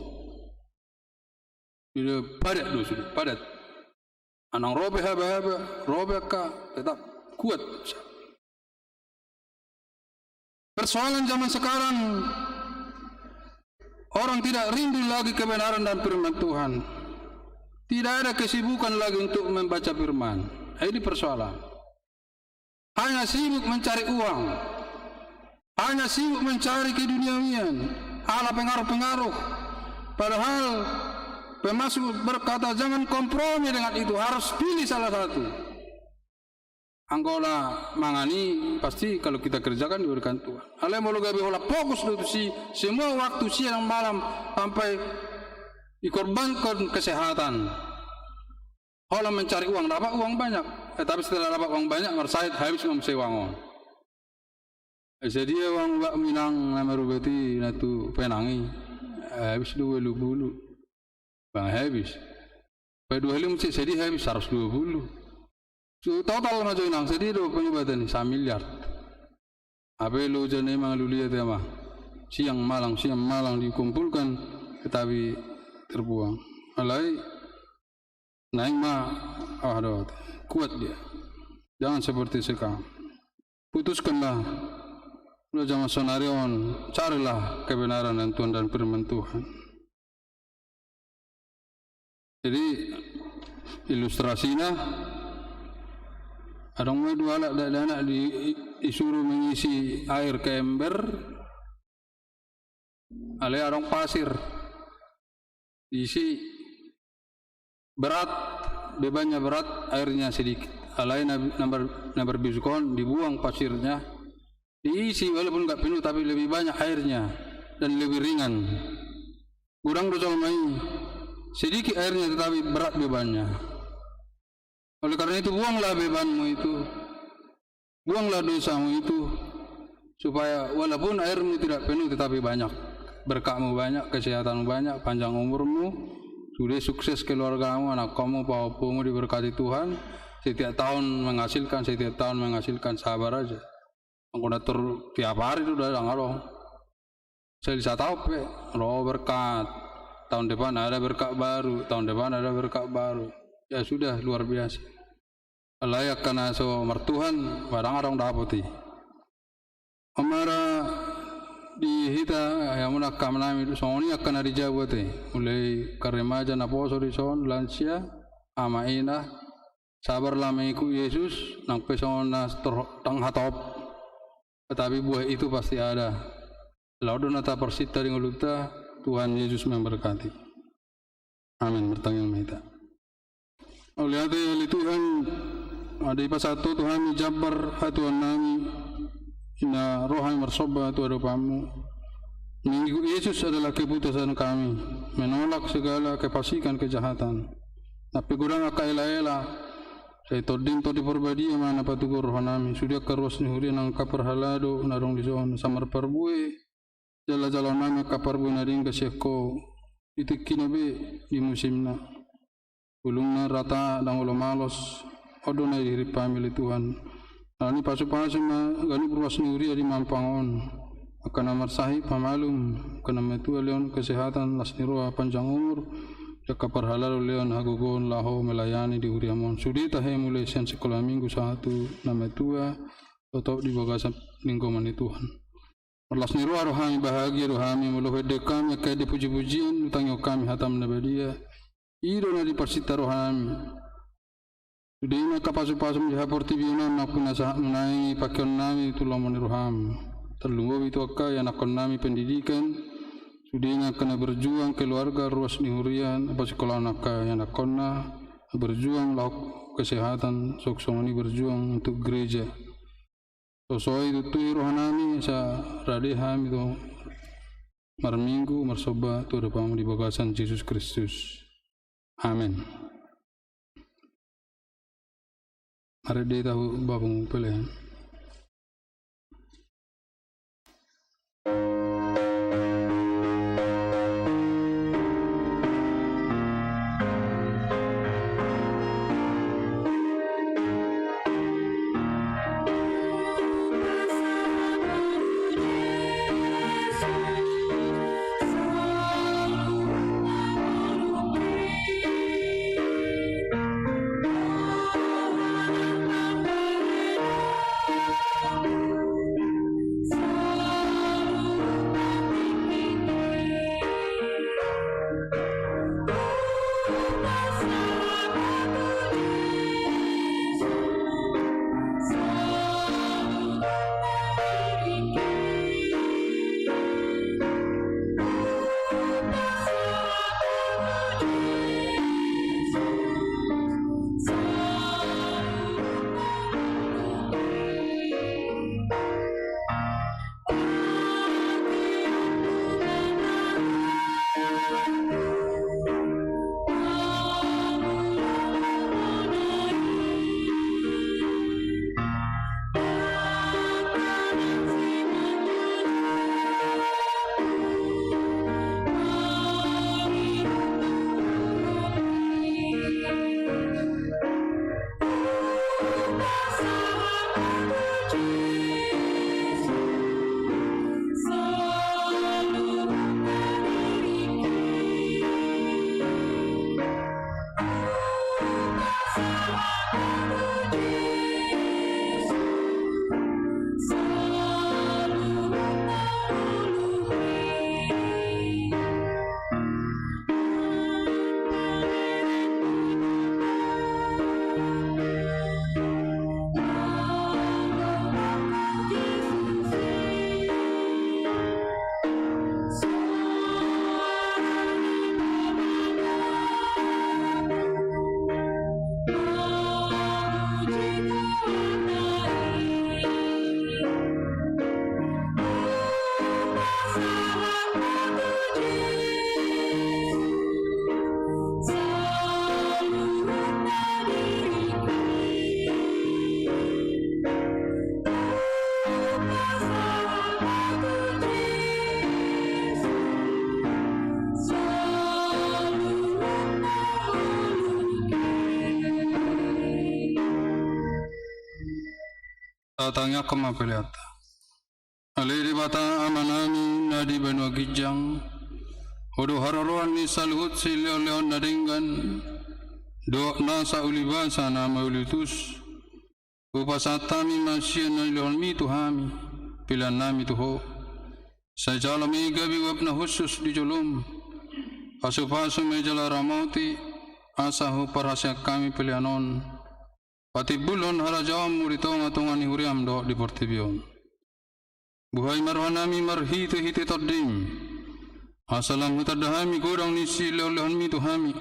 Sude padat do, sude padat. Manang ro pe haba-haba, ro pe angka, tetap kuat. Persoalan zaman sekarang, orang tidak rindu lagi kebenaran dan firman Tuhan. Tidak ada kesibukan lagi untuk membaca firman. Ini persoalan. Hanya sibuk mencari uang. Hanya sibuk mencari keduniawian, ala pengaruh-pengaruh. Padahal pemasmur berkata, "Jangan kompromi dengan itu, harus pilih salah satu." Anggo na mangan i, pasti kalau kita kerjakan diberikan Tuhan. Alai molo gabe holan fokus do tusi, semua waktu siang malam sampai dikorbankan kesehatan. Holan mencari uang, dapat uang banyak. Eh, tapi setelah dapat uang banyak, marsahit, habis ma muse uang on. Eh, sadia uang ubat minang na marubat i na tu penang i? Eh, habis do ualu pulu. Bang habis. Paduahali muse, sadia habis? Saratus dua pulu. Su total ma jo inang, sadia do pengobatan i? Samiliar. Hape loja na i mangalulia te ma. Siang malang, siang malang dikumpulkan, tetapi terbuang. Alai, naeng ma, ah, dohot. Kuat dia. Jangan seperti sekarang. Putuskanlah. Lo zaman sonari on, carilah kebenaran dan Tuhan dan firman Tuhan. Jadi, ilustrasina, adong ma dua halak dakdanak di, i-, disuruh mengisi air ke ember, alai adong pasir. Diisi berat, bebannya berat, airnya sedikit. Alai na, na bar-, na marbisuk on dibuang pasirnya, diisi walaupun nggak penuh, tapi lebih banyak airnya dan lebih ringan. Godang do jolma i, sedikit airnya tetapi berat bebannya. Oleh karena itu, buanglah bebanmu itu, buanglah dosamu itu, supaya walaupun airmu tidak penuh tetapi banyak, berkatmu banyak, kesehatanmu banyak, panjang umurmu, sude sukses keluargamu, anakkonmu, pahompumu diberkati Tuhan, setiap tahun menghasilkan, setiap tahun menghasilkan, sabar aja. Anggo na tor tiap hari do, ndang adong. Sahali sataon pe, ro berkat. Tahun depan ada berkat baru, tahun depan ada berkat baru. Ya sudah, luar biasa. Alai angka na so martuhan, ndang adong dapot i. Amara di hita, ya muna angka nami, songon i angka na di jabu ate. Mulai angka remaja naposo dison, lansia, ama ina, sabarlah mengikut Yesus, nang pe songon na tor-, ndang hatop. Tetapi buah itu pasti ada. Laho do na taparsinta di ngolunta, Tuhan Yesus memberkati. Amin. Martangiang ma hita. Mauliate ale Tuhan, Asa dipasahat Ho tu hami jambar hatuaonnami, na ro hami marsomba tu adopanMu. Mengikut Yesus adalah keputusan kami menolak segala kepastian kejahatan. Nang pe godang angka ela-ela, sai TondiM Tondi Parbadia ma na patugor rohanami. Sude angka ruas ni huria nang angka parhalado na adong dison, asa marparbue jala jaloonnami angka parbue na denggan sian Ho, di tingkina be, di musimna. Bulungna rata, ndang olo malos, on do na dihirim hami ale Tuhan. Alani i pasupasu ma ganup ruas ni huria di Mampang on. Angka na marsahit pamalum, angka na matua lehon kesehatan, las ni roha, panjang umur, di angka parhalado lehon hagogoon laho melayani di huriaM on. Sude tahe mulai sian sikola minggu sahat tu na matua, totop di bagasan linggoman ni Tuhan. Marlas ni roha do hami, bahagia do hami, molo huendehon hami angka ende pujipujian, hutangihon hami hataM na badia, i do na diparsinta rohanami. Sudena angka pasupasu di haportibion on nampuna sahat nuaeng i pakeonnami tu lomo ni rohaM. Tarlumobi tu angka ianakkonnami pendidikan, sudena angka na berjuang keluarga ruas ni huria na pasikolaon angka ianakkonna, na berjuang laho kesehatan, songon i berjuang untuk gereja. Sosoi tutu i rohanami, asa rade hami tu marminggu, marsomba tu adopanMu di bagasan Jesus Kristus. Amen. Marende hita tu Bapa Pelean. Tatangiangkon ma peleanta. Ale Debata Amanami na di banua ginjang, Ho do haroroan ni saluhut silehonlehon na denggan, dohot nasa ulibasa na mauliutus. Hupasahat hami ma sian na nilehonMi tu hami, peleannami tu Ho. Sai jalo ma i gabe uap na hushus di joloM. Pasupasu ma i jala ramoti, asa huparhaseang hami pelean on patimbulhon harajaonMu di tongatonga ni huriaM dohot di portibi on. Buhai ma rohanami marhitehite TondiM, asa lam hutanda hami godang ni silehonlehonMi tu hami,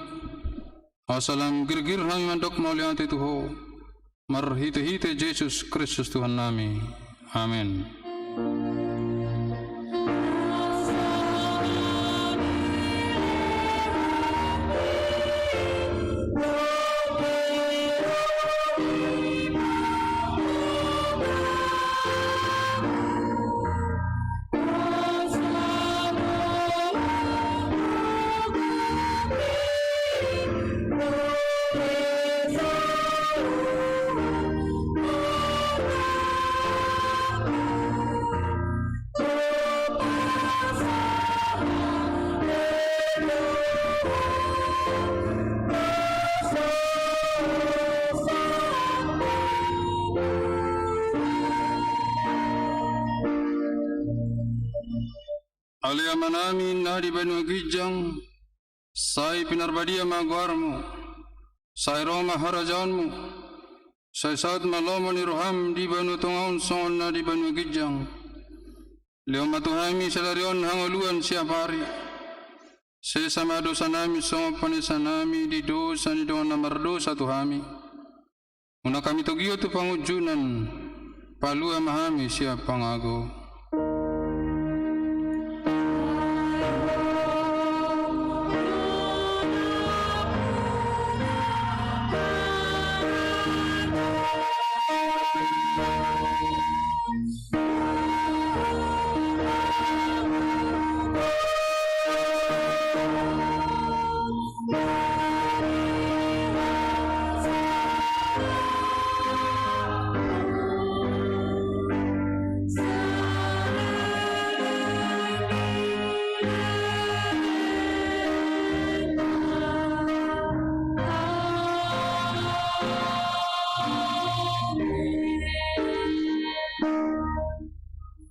asa lam girgir hami mandok mauliate tu Ho. Marhitehite Jesus Kristus Tuhannami. Amen. Ale Amanami na di banua ginjang, sai pinarbadia ma goarmu, sai ro ma harajaonmu, sai saut ma lomo ni roham di banua tonga on songon na di banua ginjang. Lehon ma tu hami sadari on hangoluan siapari. Sesa ma dosanami songon panesanami di dosa ni dongan na mardosa tu hami. Unang hami togihon tu pangunjunan, palua ma hami sian pangago.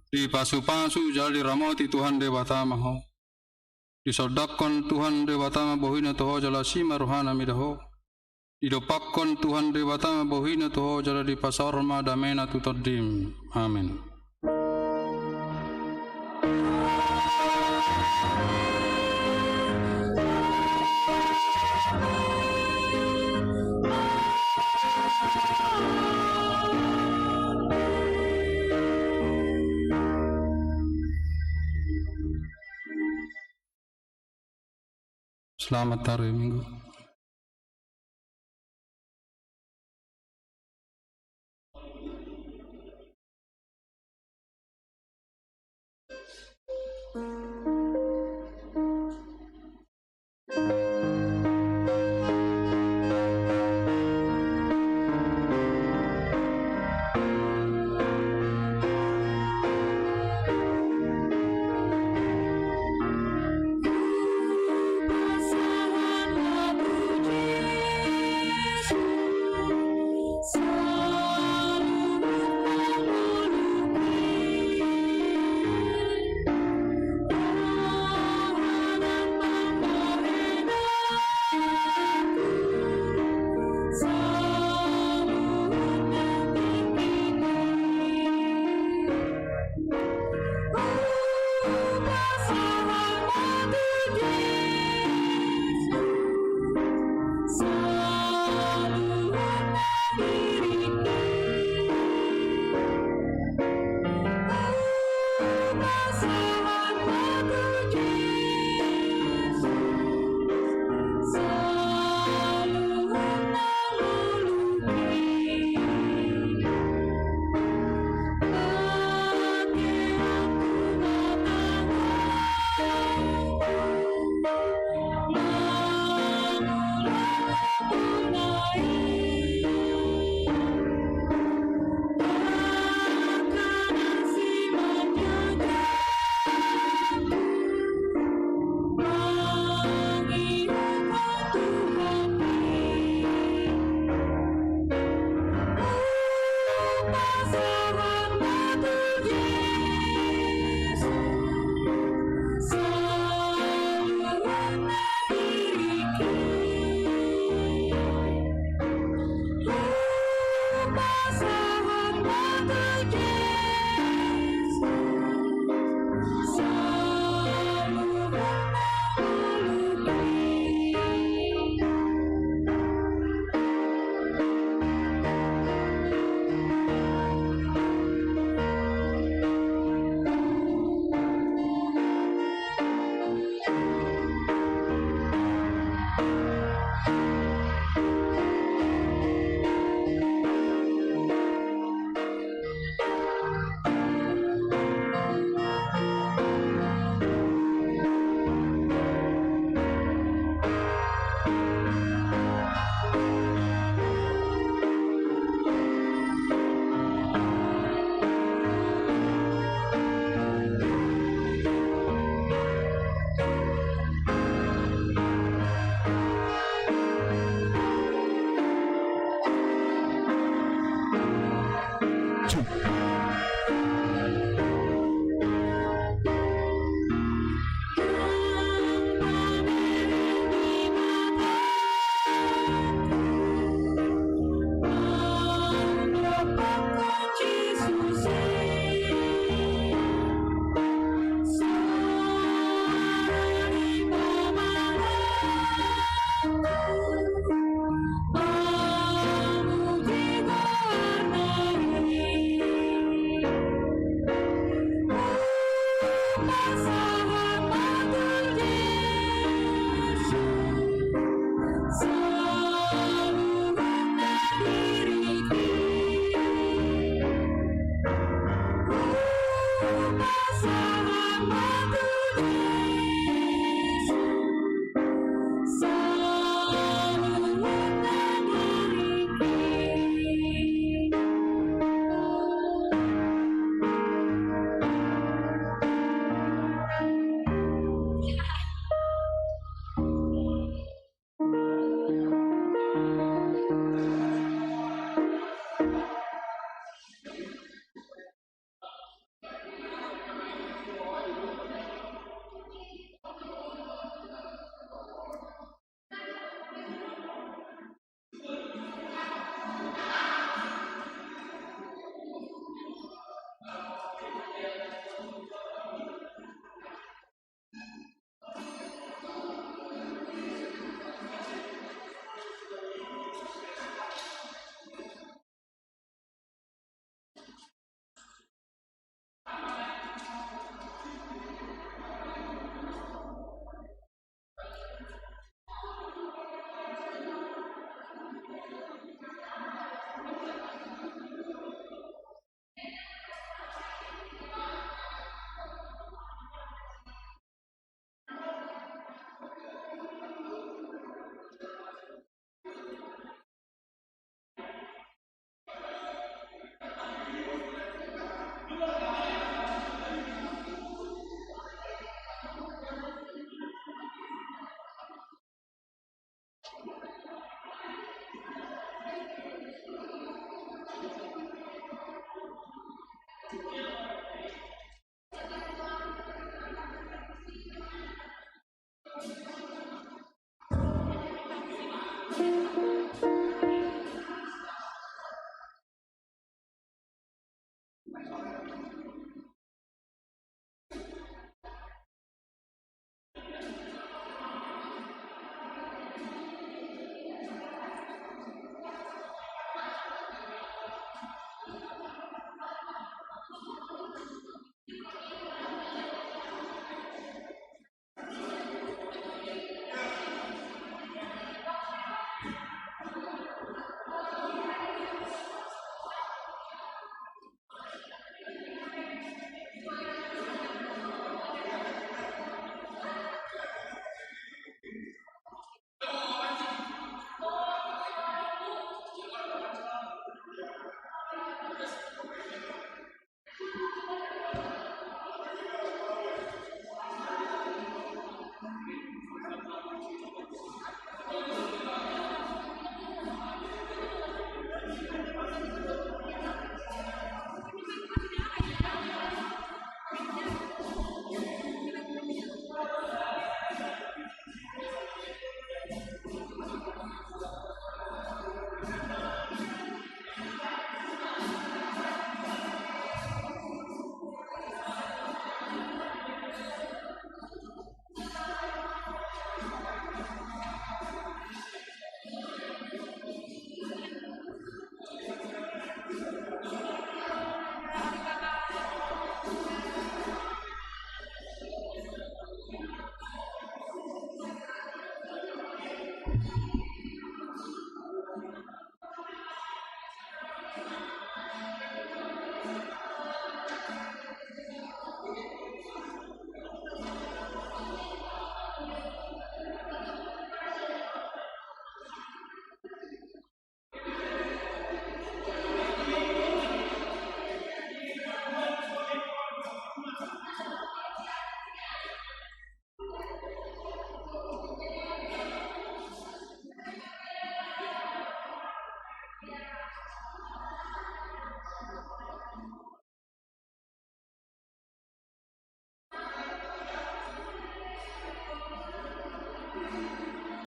Dipasupasu jala diramoti Tuhan Debata ma ho. Disondangkon Tuhan Debata ma bohina tu ho jala asi ma rohana mida ho. Didompakkon Tuhan Debata ma bohina tu ho jala dipasaor ma damena tu tondim. Amen. Selamat hari Minggu.